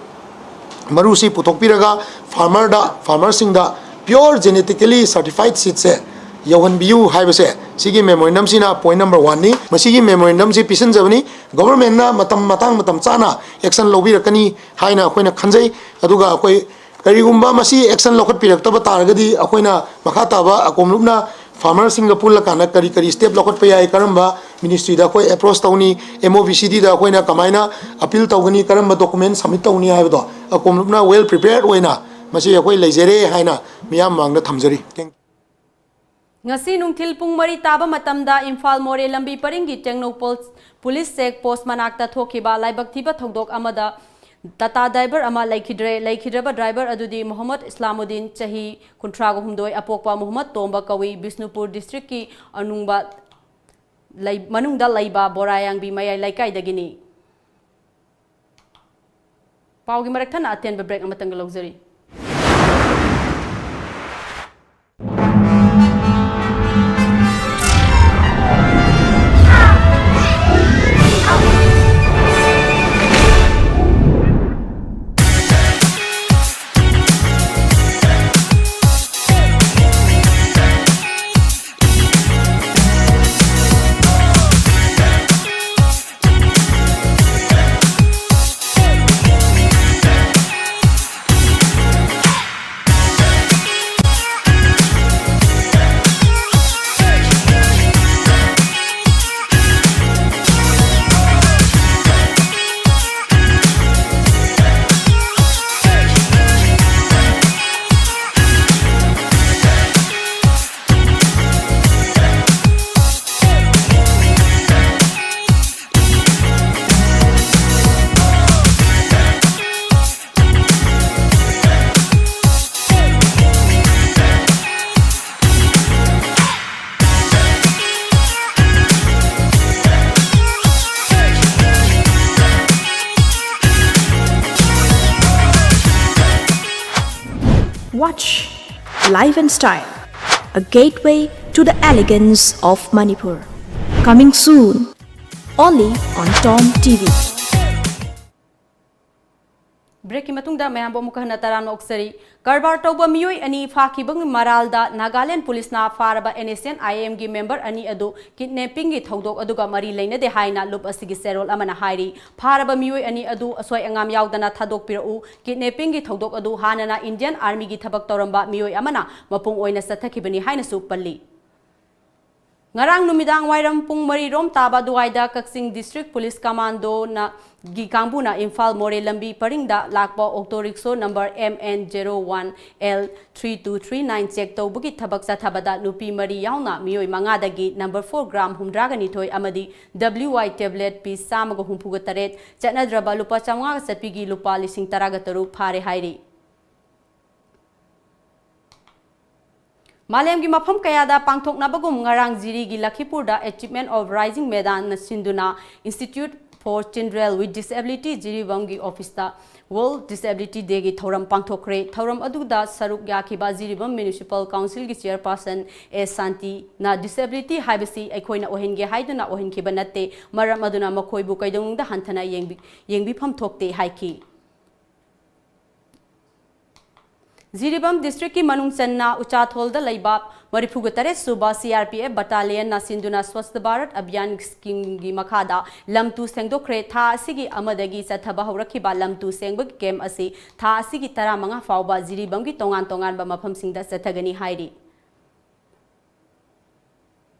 ꯃꯔꯨꯁꯤ ꯄꯨꯊꯣꯛꯄꯤꯔꯒ farmerꯗ, farmerꯁꯤꯡꯗ pure genetically certified seedꯁꯦ ꯌꯧꯍꯟꯕꯤꯌꯨ ꯍꯥꯏꯕꯁꯦ ꯁꯤꯒꯤ memorandumꯁꯤꯅ point number oneꯅꯤ꯫ ꯃꯁꯤꯒꯤ memorandumꯁꯤ ꯄꯤꯁꯤꯟꯖꯕꯅꯤ꯫ Governmentꯅ ꯃꯇꯝ, ꯃꯇꯥꯡ ꯃꯇꯝ ꯆꯥꯅ action ꯂꯧꯕꯤꯔꯛꯀꯅꯤ ꯍꯥꯏꯅ ꯑꯩꯈꯣꯏꯅ ꯈꯟꯖꯩ꯫ ꯑꯗꯨꯒ ꯑꯩꯈꯣꯏ ꯀꯔꯤꯒꯨꯝꯕ ꯃꯁꯤ action ꯂꯧꯈꯠꯄꯤꯔꯛꯇꯕ ꯇꯥꯔꯒꯗꯤ ꯑꯩꯈꯣꯏꯅ ꯃꯈꯥ ꯇꯥꯕ ꯑꯀꯣꯝꯂꯨꯞꯅ farmerꯁꯤꯡꯒ ꯄꯨꯜꯂꯀꯥꯟꯗ ꯀꯔꯤ ꯀꯔꯤ step ꯂꯧꯈꯠꯄ ꯌꯥꯏ, ꯀꯔꯝꯕ ministryꯗ ꯑꯩꯈꯣꯏ approach ꯇꯧꯅꯤ, MOBCDꯗ ꯑꯩꯈꯣꯏꯅ ꯀꯃꯥꯏꯅ appeal ꯇꯧꯒꯅꯤ, ꯀꯔꯝꯕ document submit ꯇꯧꯅꯤ ꯍꯥꯏꯕꯗꯣ ꯑꯀꯣꯝꯂꯨꯞꯅ well prepared ꯑꯣꯏꯅ ꯃꯁꯤ ꯑꯩꯈꯣꯏ ꯂꯩꯖꯔꯦ ꯍꯥꯏꯅ ꯃꯤꯌꯥꯝ ꯃꯥꯡꯗ ꯊꯝꯖꯔꯤ꯫ Thank you꯫ ꯉꯁꯤ ꯅꯨꯡꯊꯤꯜ ꯄꯨꯡ ꯃꯔꯤ ꯇꯥꯕ ꯃꯇꯝꯗ ꯏꯝꯐꯥꯜ ꯃꯣꯔꯦ ꯂꯝꯕꯤ ꯄꯔꯤꯡꯒꯤ ꯇꯦꯡꯅꯧꯄꯜ ꯄꯨꯂꯤꯁ ꯆꯦꯛ ꯄꯣꯁ ꯃꯅꯥꯛꯇ ꯊꯣꯛꯈꯤꯕ ꯂꯥꯏꯕꯛ ꯊꯤꯕ ꯊꯧꯗꯣꯛ ꯑꯃꯗ ꯇꯥꯇꯥ ꯗ꯭ꯔꯥꯏꯚꯔ ꯑꯃ ꯂꯩꯈꯤꯗ꯭ꯔꯦ꯫ ꯂꯩꯈꯤꯗ꯭ꯔꯕ ꯗ꯭ꯔꯥꯏꯚꯔ ꯑꯗꯨꯗꯤ ꯃꯣꯍꯝꯃꯗ ꯏꯁꯂꯥꯃꯨꯗꯤꯟ, ꯆꯍꯤ ꯀꯨꯟꯊ꯭ꯔꯥꯒ ꯍꯨꯝꯗꯣꯏ, ꯑꯄꯣꯛꯄ ꯃꯣꯍꯝꯃꯗ ꯇꯣꯝꯕ ꯀꯧꯏ, ꯕꯤꯁꯅꯨꯄꯨꯔ ꯗꯤꯁꯇ꯭ꯔꯤꯛꯀꯤ ꯑꯅꯨꯡꯕ ꯂꯩ-, ꯃꯅꯨꯡꯗ ꯂꯩꯕ ꯕꯣꯔꯥꯌꯥꯡꯕꯤ ꯃꯌꯥꯏ ꯂꯩꯀꯥꯏꯗꯒꯤꯅꯤ꯫ ꯄꯥꯎꯒꯤ ꯃꯔꯛ ꯊꯠꯅ ꯑꯇꯦꯟꯕ break ꯑꯃꯇꯪꯒ ꯂꯧꯖꯔꯤ꯫ Watch Life and Style, a gateway to the elegance of Manipur. Coming soon, only on Tom T V. Breakꯀꯤ ꯃꯇꯨꯡꯗ ꯃꯌꯥꯝꯕꯨ ꯑꯃꯨꯛꯀ ꯍꯟꯅ ꯇꯔꯥꯝꯅ ꯑꯣꯛꯆꯔꯤ꯫ ꯀꯔꯕꯥꯔ ꯇꯧꯕ ꯃꯤꯑꯣꯏ ꯑꯅꯤ ꯐꯥꯈꯤꯕꯒꯤ ꯃꯔꯥꯜꯗ ꯅꯥꯒꯥꯂꯦꯟ ꯄꯨꯂꯤꯁꯅ ꯐꯥꯔꯕ NSCN-IM-ꯒꯤ member ꯑꯅꯤ ꯑꯗꯨ kidnapping-ꯒꯤ ꯊꯧꯗꯣꯛ ꯑꯗꯨꯒ ꯃꯔꯤ ꯂꯩꯅꯗꯦ ꯍꯥꯏꯅ ꯂꯨꯞ ꯑꯁꯤꯒꯤ ꯆꯦꯔꯣꯜ ꯑꯃꯅ ꯍꯥꯏꯔꯤ꯫ ꯐꯥꯔꯕ ꯃꯤꯑꯣꯏ ꯑꯅꯤ ꯑꯗꯨ ꯑꯁꯣꯏ ꯑꯉꯥꯝ ꯌꯥꯎꯗꯅ ꯊꯥꯗꯣꯛꯄꯤꯔꯛꯎ꯫ Kidnapping-ꯒꯤ ꯊꯧꯗꯣꯛ ꯑꯗꯨ ꯍꯥꯟꯅꯅ Indian Army-ꯒꯤ ꯊꯕꯛ ꯇꯧꯔꯝꯕ ꯃꯤꯑꯣꯏ ꯑꯃꯅ ꯃꯄꯨꯡ ꯑꯣꯏꯅ ꯆꯠꯊꯈꯤꯕꯅꯤ ꯍꯥꯏꯅꯁꯨ ꯄꯜꯂꯤ꯫ ꯉꯔꯥꯡ ꯅꯨꯃꯤꯗꯥꯡ ꯋꯥꯏꯔꯝ ꯄꯨꯡ ꯃꯔꯤ ꯔꯣꯝ ꯇꯥꯕ ꯑꯗꯨꯋꯥꯏꯗ ꯀꯛꯆꯤꯡ District Police Commando-ꯅ ꯒꯤ ꯀꯥꯡꯕꯨꯅ ꯏꯝꯐꯥꯜ ꯃꯣꯔꯦ ꯂꯝꯕꯤ ꯄꯔꯤꯡꯗ ꯂꯥꯛꯄ auto rickshaw number MN zero one L three two three nine check ꯇꯧꯕꯒꯤ ꯊꯕꯛ ꯆꯠꯊꯕꯗ ꯅꯨꯄꯤ ꯃꯔꯤ ꯌꯥꯎꯅ ꯃꯤꯑꯣꯏ ꯃꯉꯥꯗꯒꯤ number four gram ꯍꯨꯝꯗ꯭ꯔꯥꯒ ꯅꯤꯊꯣꯏ ꯑꯃꯗꯤ WY tablet piece ꯆꯥꯝꯃꯒ ꯍꯨꯝꯐꯨꯒ ꯇꯔꯦꯠ, ꯆꯠꯅꯗ꯭ꯔꯕ ꯂꯨꯄꯥ ꯆꯥꯝꯃꯉꯥꯒ ꯆꯠꯄꯤꯒꯤ ꯂꯨꯄꯥ ꯂꯤꯁꯤꯡ ꯇꯔꯥꯒ ꯇꯔꯨꯛ ꯐꯥꯔꯦ ꯍꯥꯏꯔꯤ꯫ ꯃꯥꯂꯦꯝꯒꯤ ꯃꯐꯝ ꯀꯌꯥꯗ ꯄꯥꯡꯊꯣꯛꯅꯕꯒꯨꯝ ꯉꯔꯥꯡ ꯖꯤꯔꯤꯒꯤ ꯂꯈꯤꯄꯨꯔꯗ Achievement of Rising Medal-ꯅ ꯁꯤꯟꯗꯨꯅ Institute for Children with Disability ꯖꯤꯔꯤꯕꯥꯝꯒꯤ office-ꯇ World Disability Day-ꯒꯤ ꯊꯧꯔꯝ ꯄꯥꯡꯊꯣꯛꯈ꯭ꯔꯦ꯫ ꯊꯧꯔꯝ ꯑꯗꯨꯗ ꯁꯔꯨꯛ ꯌꯥꯈꯤꯕ ꯖꯤꯔꯤꯕꯥꯝ Municipal Council-ꯒꯤ Chairperson ꯑꯦꯁ ꯁꯥꯟꯇꯤꯅ disability ꯍꯥꯏꯕꯁꯤ ꯑꯩꯈꯣꯏꯅ ꯑꯣꯏꯍꯟꯒꯦ ꯍꯥꯏꯗꯨꯅ ꯑꯣꯏꯍꯟꯈꯤꯕ ꯅꯠꯇꯦ, ꯃꯔꯝ ꯑꯗꯨꯅ ꯃꯈꯣꯏꯕꯨ ꯀꯩꯗꯧꯅꯨꯡꯗ ꯍꯟꯊꯅ ꯌꯦꯡꯕꯤ-, ꯌꯦꯡꯕꯤꯐꯝ ꯊꯣꯛꯇꯦ ꯍꯥꯏꯈꯤ꯫ ꯖꯤꯔꯤꯕꯥꯝ district-ꯀꯤ ꯃꯅꯨꯡ ꯆꯟꯅ ꯎꯆꯥꯊꯣꯜꯗ ꯂꯩꯕ ꯃꯔꯤꯐꯨꯒ ꯇꯔꯦꯠ ꯁꯨꯕ CRPF battalion-ꯅ ꯁꯤꯟꯗꯨꯅ Swachh Bharat Abhiyan scheme-ꯒꯤ ꯃꯈꯥꯗ ꯂꯝ ꯇꯨ ꯁꯦꯡꯗꯣꯛꯈ꯭ꯔꯦ꯫ ꯊꯥ ꯑꯁꯤꯒꯤ ꯑꯃꯗꯒꯤ ꯆꯠꯊꯕ ꯍꯧꯔꯛꯈꯤꯕ ꯂꯝ ꯇꯨ ꯁꯦꯡꯕꯒꯤ camp ꯑꯁꯤ ꯊꯥ ꯑꯁꯤꯒꯤ ꯇꯔꯥꯃꯉꯥ ꯐꯥꯎꯕ ꯖꯤꯔꯤꯕꯥꯝꯒꯤ ꯇꯣꯉꯥꯟ ꯇꯣꯉꯥꯟꯕ ꯃꯐꯝꯁꯤꯡꯗ ꯆꯠꯊꯒꯅꯤ ꯍꯥꯏꯔꯤ꯫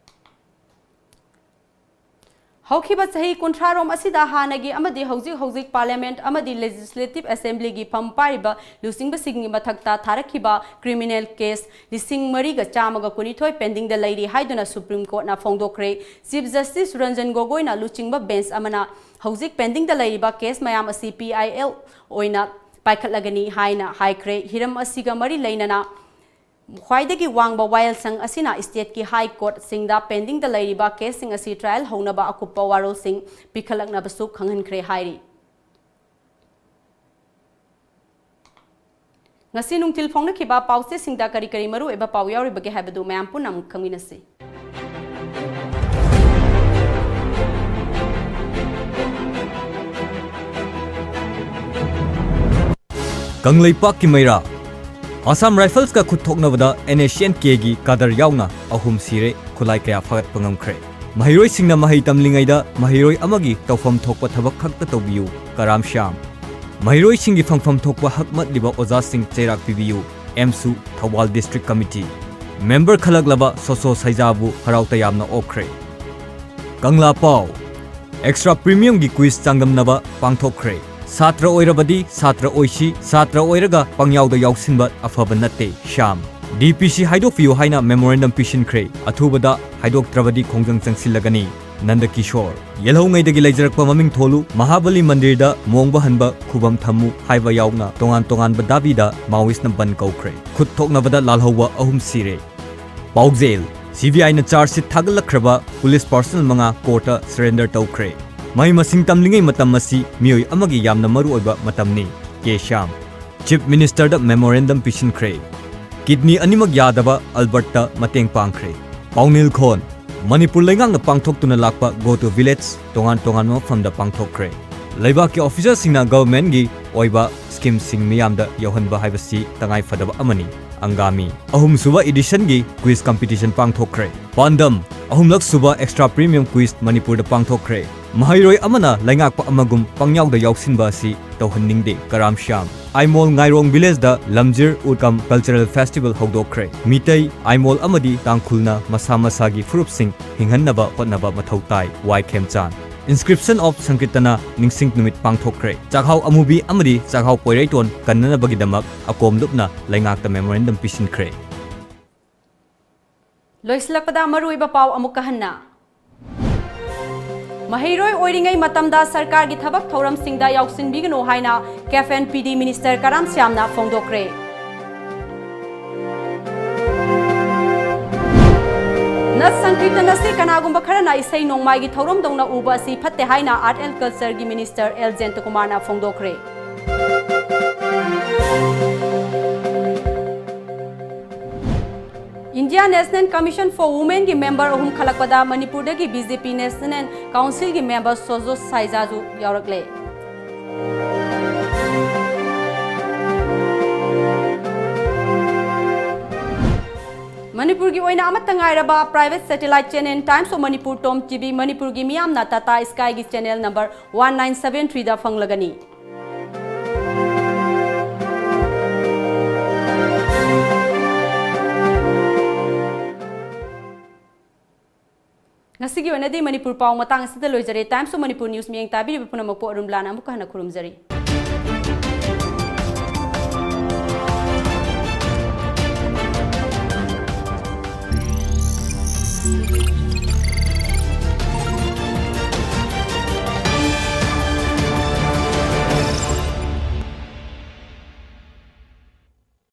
ꯍꯧꯈꯤꯕ ꯆꯍꯤ ꯀꯨꯟꯊ꯭ꯔꯥ ꯔꯣꯝ ꯑꯁꯤꯗ ꯍꯥꯟꯅꯒꯤ ꯑꯃꯗꯤ ꯍꯧꯖꯤꯛ ꯍꯧꯖꯤꯛ Parliament ꯑꯃꯗꯤ Legislative Assembly-ꯒꯤ ꯐꯝ ꯄꯥꯏꯔꯤꯕ ꯂꯨꯆꯤꯡꯕꯁꯤꯡꯒꯤ ꯃꯊꯛꯇ ꯊꯥꯔꯛꯈꯤꯕ criminal case ꯂꯤꯁꯤꯡ ꯃꯔꯤꯒ ꯆꯥꯝꯃꯒ ꯀꯨꯟꯅꯤꯊꯣꯏ pending-ꯗ ꯂꯩꯔꯤ ꯍꯥꯏꯗꯨꯅ Supreme Court-ꯅ ꯐꯣꯡꯗꯣꯛꯈ꯭ꯔꯦ꯫ Chief Justice ꯔꯟꯖꯟ ꯒꯣꯒꯣꯏꯅ ꯂꯨꯆꯤꯡꯕ bench ꯑꯃꯅ ꯍꯧꯖꯤꯛ pending-ꯗ ꯂꯩꯔꯤꯕ case ꯃꯌꯥꯝ ꯑꯁꯤ PIL ꯑꯣꯏꯅ ꯄꯥꯏꯈꯠꯂꯒꯅꯤ ꯍꯥꯏꯅ ꯍꯥꯏꯈ꯭ꯔꯦ꯫ ꯍꯤꯔꯝ ꯑꯁꯤꯒ ꯃꯔꯤ ꯂꯩꯅꯅ ꯈ꯭ꯋꯥꯏꯗꯒꯤ ꯋꯥꯡꯕ ꯋꯥꯌꯦꯜꯁꯪ ꯑꯁꯤꯅ state-ꯀꯤ High Court-ꯁꯤꯡꯗ pending-ꯗ ꯂꯩꯔꯤꯕ case-ꯁꯤꯡ ꯑꯁꯤ trial ꯍꯧꯅꯕ ꯑꯀꯨꯞꯄ ꯋꯥꯔꯣꯜꯁꯤꯡ ꯄꯤꯈꯠꯂꯛꯅꯕꯁꯨ ꯈꯪꯍꯟꯈ꯭ꯔꯦ ꯍꯥꯏꯔꯤ꯫ ꯉꯁꯤ ꯅꯨꯡꯊꯤꯜ ꯐꯣꯡꯅꯈꯤꯕ ꯄꯥꯎꯆꯦꯁꯤꯡꯗ ꯀꯔꯤ ꯀꯔꯤ ꯃꯔꯨꯑꯣꯏꯕ ꯄꯥꯎ ꯌꯥꯎꯔꯤꯕꯒꯦ ꯍꯥꯏꯕꯗꯨ ꯃꯌꯥꯝ ꯄꯨꯟꯅ ꯑꯃꯨꯛ ꯈꯪꯃꯤꯟꯅꯁꯤ꯫ ꯀꯪꯂꯩꯄꯥꯛꯀꯤ ꯃꯩꯔꯥ꯫ ꯑꯁꯥꯝ ꯔꯥꯏꯐꯜꯁꯀ ꯈꯨꯠ ꯊꯣꯛꯅꯕꯗ ꯑꯦꯟ ꯑꯦꯁ ꯁꯤ ꯑꯦꯟ ꯀꯦꯒꯤ ꯀꯥꯗꯔ ꯌꯥꯎꯅ ꯑꯍꯨꯝ ꯁꯤꯔꯦ, ꯈꯨꯠꯂꯥꯏ ꯀꯌꯥ ꯐꯥꯒꯠꯄ ꯉꯝꯈ꯭ꯔꯦ꯫ ꯃꯍꯩꯔꯣꯏꯁꯤꯡꯅ ꯃꯍꯩ ꯇꯝꯂꯤꯉꯩꯗ ꯃꯍꯩꯔꯣꯏ ꯑꯃꯒꯤ ꯇꯧꯐꯝ ꯊꯣꯛꯄ ꯊꯕꯛ ꯈꯛꯇ ꯇꯧꯕꯤꯌꯨ, ꯀꯔꯥꯝ ꯁ꯭ꯌꯥꯝ꯫ ꯃꯍꯩꯔꯣꯏꯁꯤꯡꯒꯤ ꯐꯪꯐꯝ ꯊꯣꯛꯄ ꯍꯛ ꯃꯠꯂꯤꯕ ꯑꯣꯖꯥꯁꯤꯡ ꯆꯩꯔꯥꯛ ꯄꯤꯕꯤꯌꯨ, ꯑꯦꯝꯁꯨ, ꯊꯧꯕꯥꯜ ꯗꯤꯁꯇ꯭ꯔꯤꯛ ꯀꯃꯤꯇꯤ꯫ ꯃꯦꯝꯕꯔ ꯈꯜꯂꯛꯂꯕ ꯁꯣꯁꯣ ꯁꯩꯖꯥꯕꯨ ꯍꯔꯥꯎ ꯇꯌꯥꯝꯅ ꯑꯣꯛꯈ꯭ꯔꯦ꯫ ꯀꯪꯂꯥ ꯄꯥꯎ꯫ ꯑꯦꯛꯁꯇ꯭ꯔꯥ ꯄ꯭ꯔꯤꯃꯤꯌꯝꯒꯤ ꯀ꯭ꯋꯤꯖ ꯆꯥꯡꯗꯝꯅꯕ ꯄꯥꯡꯊꯣꯛꯈ꯭ꯔꯦ꯫ ꯁꯥꯇ꯭ꯔ ꯑꯣꯏꯔꯕꯗꯤ ꯁꯥꯇ꯭ꯔ ꯑꯣꯏꯁꯤ, ꯁꯥꯇ꯭ꯔ ꯑꯣꯏꯔꯒ ꯄꯪꯌꯥꯎꯗ ꯌꯥꯎꯁꯤꯟꯕ ꯑꯐꯕ ꯅꯠꯇꯦ, ꯁ꯭ꯌꯥꯝ꯫ ꯗꯤ ꯄꯤ ꯁꯤ ꯍꯥꯏꯗꯣꯛꯄꯤꯌꯨ ꯍꯥꯏꯅ ꯃꯦꯃꯣꯔꯦꯟꯗꯝ ꯄꯤꯁꯤꯟꯈ꯭ꯔꯦ꯫ ꯑꯊꯨꯕꯗ ꯍꯥꯏꯗꯣꯛꯇ꯭ꯔꯕꯗꯤ ꯈꯣꯡꯖꯪ ꯆꯪꯁꯤꯜꯂꯒꯅꯤ, ꯅꯟꯗꯀꯤꯁꯣꯔ꯫ ꯌꯦꯜꯍꯧꯉꯩꯗꯒꯤ ꯂꯩꯖꯔꯛꯄ ꯃꯃꯤꯡ ꯊꯣꯜꯂꯨ, ꯃꯍꯥꯕꯂꯤ ꯃꯟꯗꯤꯔꯗ ꯃꯣꯡꯕ ꯍꯟꯕ, ꯈꯨꯕꯝ ꯊꯝꯃꯨ ꯍꯥꯏꯕ ꯌꯥꯎꯅ ꯇꯣꯉꯥꯟ ꯇꯣꯉꯥꯟꯕ ꯗꯥꯕꯤꯗ ꯃꯥꯑꯣꯏꯁꯅ ꯕꯟ ꯀꯧꯈ꯭ꯔꯦ꯫ ꯈꯨꯠ ꯊꯣꯛꯅꯕꯗ ꯂꯥꯜꯍꯧꯕ ꯑꯍꯨꯝ ꯁꯤꯔꯦ꯫ ꯄꯥꯎꯖꯦꯜ, ꯁꯤ ꯕꯤ ꯑꯥꯏꯅ ꯆꯥꯔꯖ ꯁꯤꯠ ꯊꯥꯒꯠꯂꯛꯈ꯭ꯔꯕ ꯄꯨꯂꯤꯁ ꯄꯥꯔꯁꯅꯦꯜ ꯃꯉꯥ ꯀꯣꯔꯠꯇ ꯁꯔꯦꯟꯗꯔ ꯇꯧꯈ꯭ꯔꯦ꯫ ꯃꯍꯩ ꯃꯁꯤꯡ ꯇꯝꯂꯤꯉꯩ ꯃꯇꯝ ꯑꯁꯤ ꯃꯤꯑꯣꯏ ꯑꯃꯒꯤ ꯌꯥꯝꯅ ꯃꯔꯨ ꯑꯣꯏꯕ ꯃꯇꯝꯅꯤ, ꯀꯦ ꯁ꯭ꯌꯥꯝ꯫ ꯆꯤꯐ ꯃꯤꯅꯤꯁꯇꯔꯗ ꯃꯦꯃꯣꯔꯦꯟꯗꯝ ꯄꯤꯁꯤꯟꯈ꯭ꯔꯦ꯫ ꯀꯤꯗꯅꯤ ꯑꯅꯤꯃꯛ ꯌꯥꯗꯕ ꯑꯜꯕꯔꯠꯇ ꯃꯇꯦꯡ ꯄꯥꯡꯈ꯭ꯔꯦ꯫ ꯄꯥꯎꯅꯤꯜ ꯈꯣꯟ, ꯃꯅꯤꯄꯨꯔ ꯂꯩꯉꯥꯛꯅ ꯄꯥꯡꯊꯣꯛꯇꯨꯅ ꯂꯥꯛꯄ Go to Village ꯇꯣꯉꯥꯟ ꯇꯣꯉꯥꯟꯕ ꯃꯐꯝꯗ ꯄꯥꯡꯊꯣꯛꯈ꯭ꯔꯦ꯫ ꯂꯩꯕꯥꯛꯀꯤ ꯑꯣꯐꯤꯁꯔꯁꯤꯡꯅ ꯒꯚꯔꯟꯃꯦꯟꯠꯀꯤ ꯑꯣꯏꯕ ꯁ꯭ꯀꯤꯝꯁꯤꯡ ꯃꯤꯌꯥꯝꯗ ꯌꯧꯍꯟꯕ ꯍꯥꯏꯕꯁꯤ ꯇꯉꯥꯏ ꯐꯗꯕ ꯑꯃꯅꯤ꯫ ꯑꯪꯒꯥꯃꯤ꯫ ꯑꯍꯨꯝꯁꯨꯕ ꯏꯗꯤꯁꯟꯒꯤ ꯀ꯭ꯋꯤꯖ ꯀꯝꯄꯤꯇꯤꯁꯟ ꯄꯥꯡꯊꯣꯛꯈ꯭ꯔꯦ꯫ ꯄꯥꯟꯗꯝ, ꯑꯍꯨꯝꯂꯛ ꯁꯨꯕ ꯑꯦꯛꯁꯇ꯭ꯔꯥ ꯄ꯭ꯔꯤꯃꯤꯌꯝ ꯀ꯭ꯋꯤꯖ ꯃꯅꯤꯄꯨꯔꯗ ꯄꯥꯡꯊꯣꯛꯈ꯭ꯔꯦ꯫ ꯃꯍꯩꯔꯣꯏ ꯑꯃꯅ ꯂꯩꯉꯥꯛꯄ ꯑꯃꯒꯨꯝ ꯄꯪꯌꯥꯎꯗ ꯌꯥꯎꯁꯤꯟꯕ ꯑꯁꯤ ꯇꯧꯍꯟꯅꯤꯡꯗꯦ, ꯀꯔꯥꯝ ꯁ꯭ꯌꯥꯝ꯫ ꯑꯥꯏꯃꯣꯜ ꯉꯥꯏꯔꯣꯡ ꯚꯤꯂꯦꯖꯗ ꯂꯝꯖꯤꯔ ꯎꯠꯀꯝ ꯀꯜꯆꯔꯦꯜ ꯐꯦꯁꯇꯤꯚꯦꯜ ꯍꯧꯗꯣꯛꯈ꯭ꯔꯦ꯫ ꯃꯤꯇꯩ, ꯑꯥꯏꯃꯣꯜ ꯑꯃꯗꯤ ꯇꯥꯡꯈꯨꯜꯅ ꯃꯁꯥ ꯃꯁꯥꯒꯤ ꯐꯨꯔꯨꯞꯁꯤꯡ ꯍꯤꯡꯍꯟꯅꯕ ꯍꯣꯠꯅꯕ ꯃꯊꯧ ꯇꯥꯏ, ꯋꯥꯏ ꯈꯦꯝꯆꯥꯟ꯫ Inscription of Sankirtana ꯅꯤꯡꯁꯤꯡ ꯅꯨꯃꯤꯠ ꯄꯥꯡꯊꯣꯛꯈ꯭ꯔꯦ꯫ ꯆꯥꯛꯍꯥꯎ ꯑꯃꯨꯕꯤ ꯑꯃꯗꯤ ꯆꯥꯛꯍꯥꯎ ꯄꯣꯏꯔꯩꯇꯣꯟ ꯀꯟꯅꯅꯕꯒꯤꯗꯃꯛ ꯑꯀꯣꯝ ꯂꯨꯞꯅ ꯂꯩꯉꯥꯛꯇ ꯃꯦꯃꯣꯔꯦꯟꯗꯝ ꯄꯤꯁꯤꯟꯈ꯭ꯔꯦ꯫ ꯂꯣꯏꯁꯤꯜꯂꯛꯄꯗ ꯃꯔꯨꯑꯣꯏꯕ ꯄꯥꯎ ꯑꯃꯨꯛꯀ ꯍꯟꯅ꯫ ꯃꯍꯩꯔꯣꯏ ꯑꯣꯏꯔꯤꯉꯩ ꯃꯇꯝꯗ ꯁꯔꯀꯥꯔꯒꯤ ꯊꯕꯛ ꯊꯧꯔꯝꯁꯤꯡꯗ ꯌꯥꯎꯁꯤꯟꯕꯤꯒꯅꯨ ꯍꯥꯏꯅ ꯀꯦꯐ ꯑꯦꯟ ꯄꯤ ꯗꯤ ꯃꯤꯅꯤꯁꯇꯔ ꯀꯔꯥꯝ ꯁ꯭ꯌꯥꯝꯅ ꯐꯣꯡꯗꯣꯛꯈ꯭ꯔꯦ꯫ ꯅꯠ ꯁꯪꯀꯤꯔꯇꯟ ꯑꯁꯤ ꯀꯅꯥꯒꯨꯝꯕ ꯈꯔꯅ ꯏꯁꯩ ꯅꯣꯡꯃꯥꯏꯒꯤ ꯊꯧꯔꯝꯗꯧꯅ ꯎꯕ ꯑꯁꯤ ꯐꯠꯇꯦ ꯍꯥꯏꯅ ꯑꯥꯔꯠ ꯑꯦꯟ ꯀꯜꯆꯔꯒꯤ ꯃꯤꯅꯤꯁꯇꯔ ꯑꯦꯜ ꯖꯌꯟꯇꯀꯨꯃꯥꯔꯅ ꯐꯣꯡꯗꯣꯛꯈ꯭ꯔꯦ꯫ India National Commission for Womenꯒꯤ ꯃꯦꯝꯕꯔ ꯑꯍꯨꯝ ꯈꯜꯂꯛꯄꯗ ꯃꯅꯤꯄꯨꯔꯗꯒꯤ ꯕꯤ ꯖꯦ ꯄꯤ National Councilꯒꯤ ꯃꯦꯝꯕꯔ ꯁꯣꯖꯣ ꯁꯥꯏꯖꯥꯖꯨ ꯌꯥꯎꯔꯛꯂꯦ꯫ ꯃꯅꯤꯄꯨꯔꯒꯤ ꯑꯣꯏꯅ ꯑꯃꯠꯇ ꯉꯥꯏꯔꯕ private satellite channel Times of Manipur Tom T V ꯃꯅꯤꯄꯨꯔꯒꯤ ꯃꯤꯌꯥꯝꯅ Tata Skyꯒꯤ channel number one nine seven threeꯗ ꯐꯪꯂꯒꯅꯤ꯫ ꯉꯁꯤꯒꯤ ꯑꯣꯏꯅꯗꯤ ꯃꯅꯤꯄꯨꯔ ꯄꯥꯎ ꯃꯇꯥꯡ ꯑꯁꯤꯗ ꯂꯣꯏꯖꯔꯦ꯫ Times of Manipur News ꯃꯤꯠꯌꯦꯡ ꯇꯥꯕꯤꯔꯤꯕ ꯄꯨꯝꯅꯃꯛꯄꯨ ꯑꯔꯨꯟꯕꯂꯥꯅ ꯑꯃꯨꯛꯀ ꯍꯟꯅ ꯈꯨꯔꯨꯝꯖꯔꯤ꯫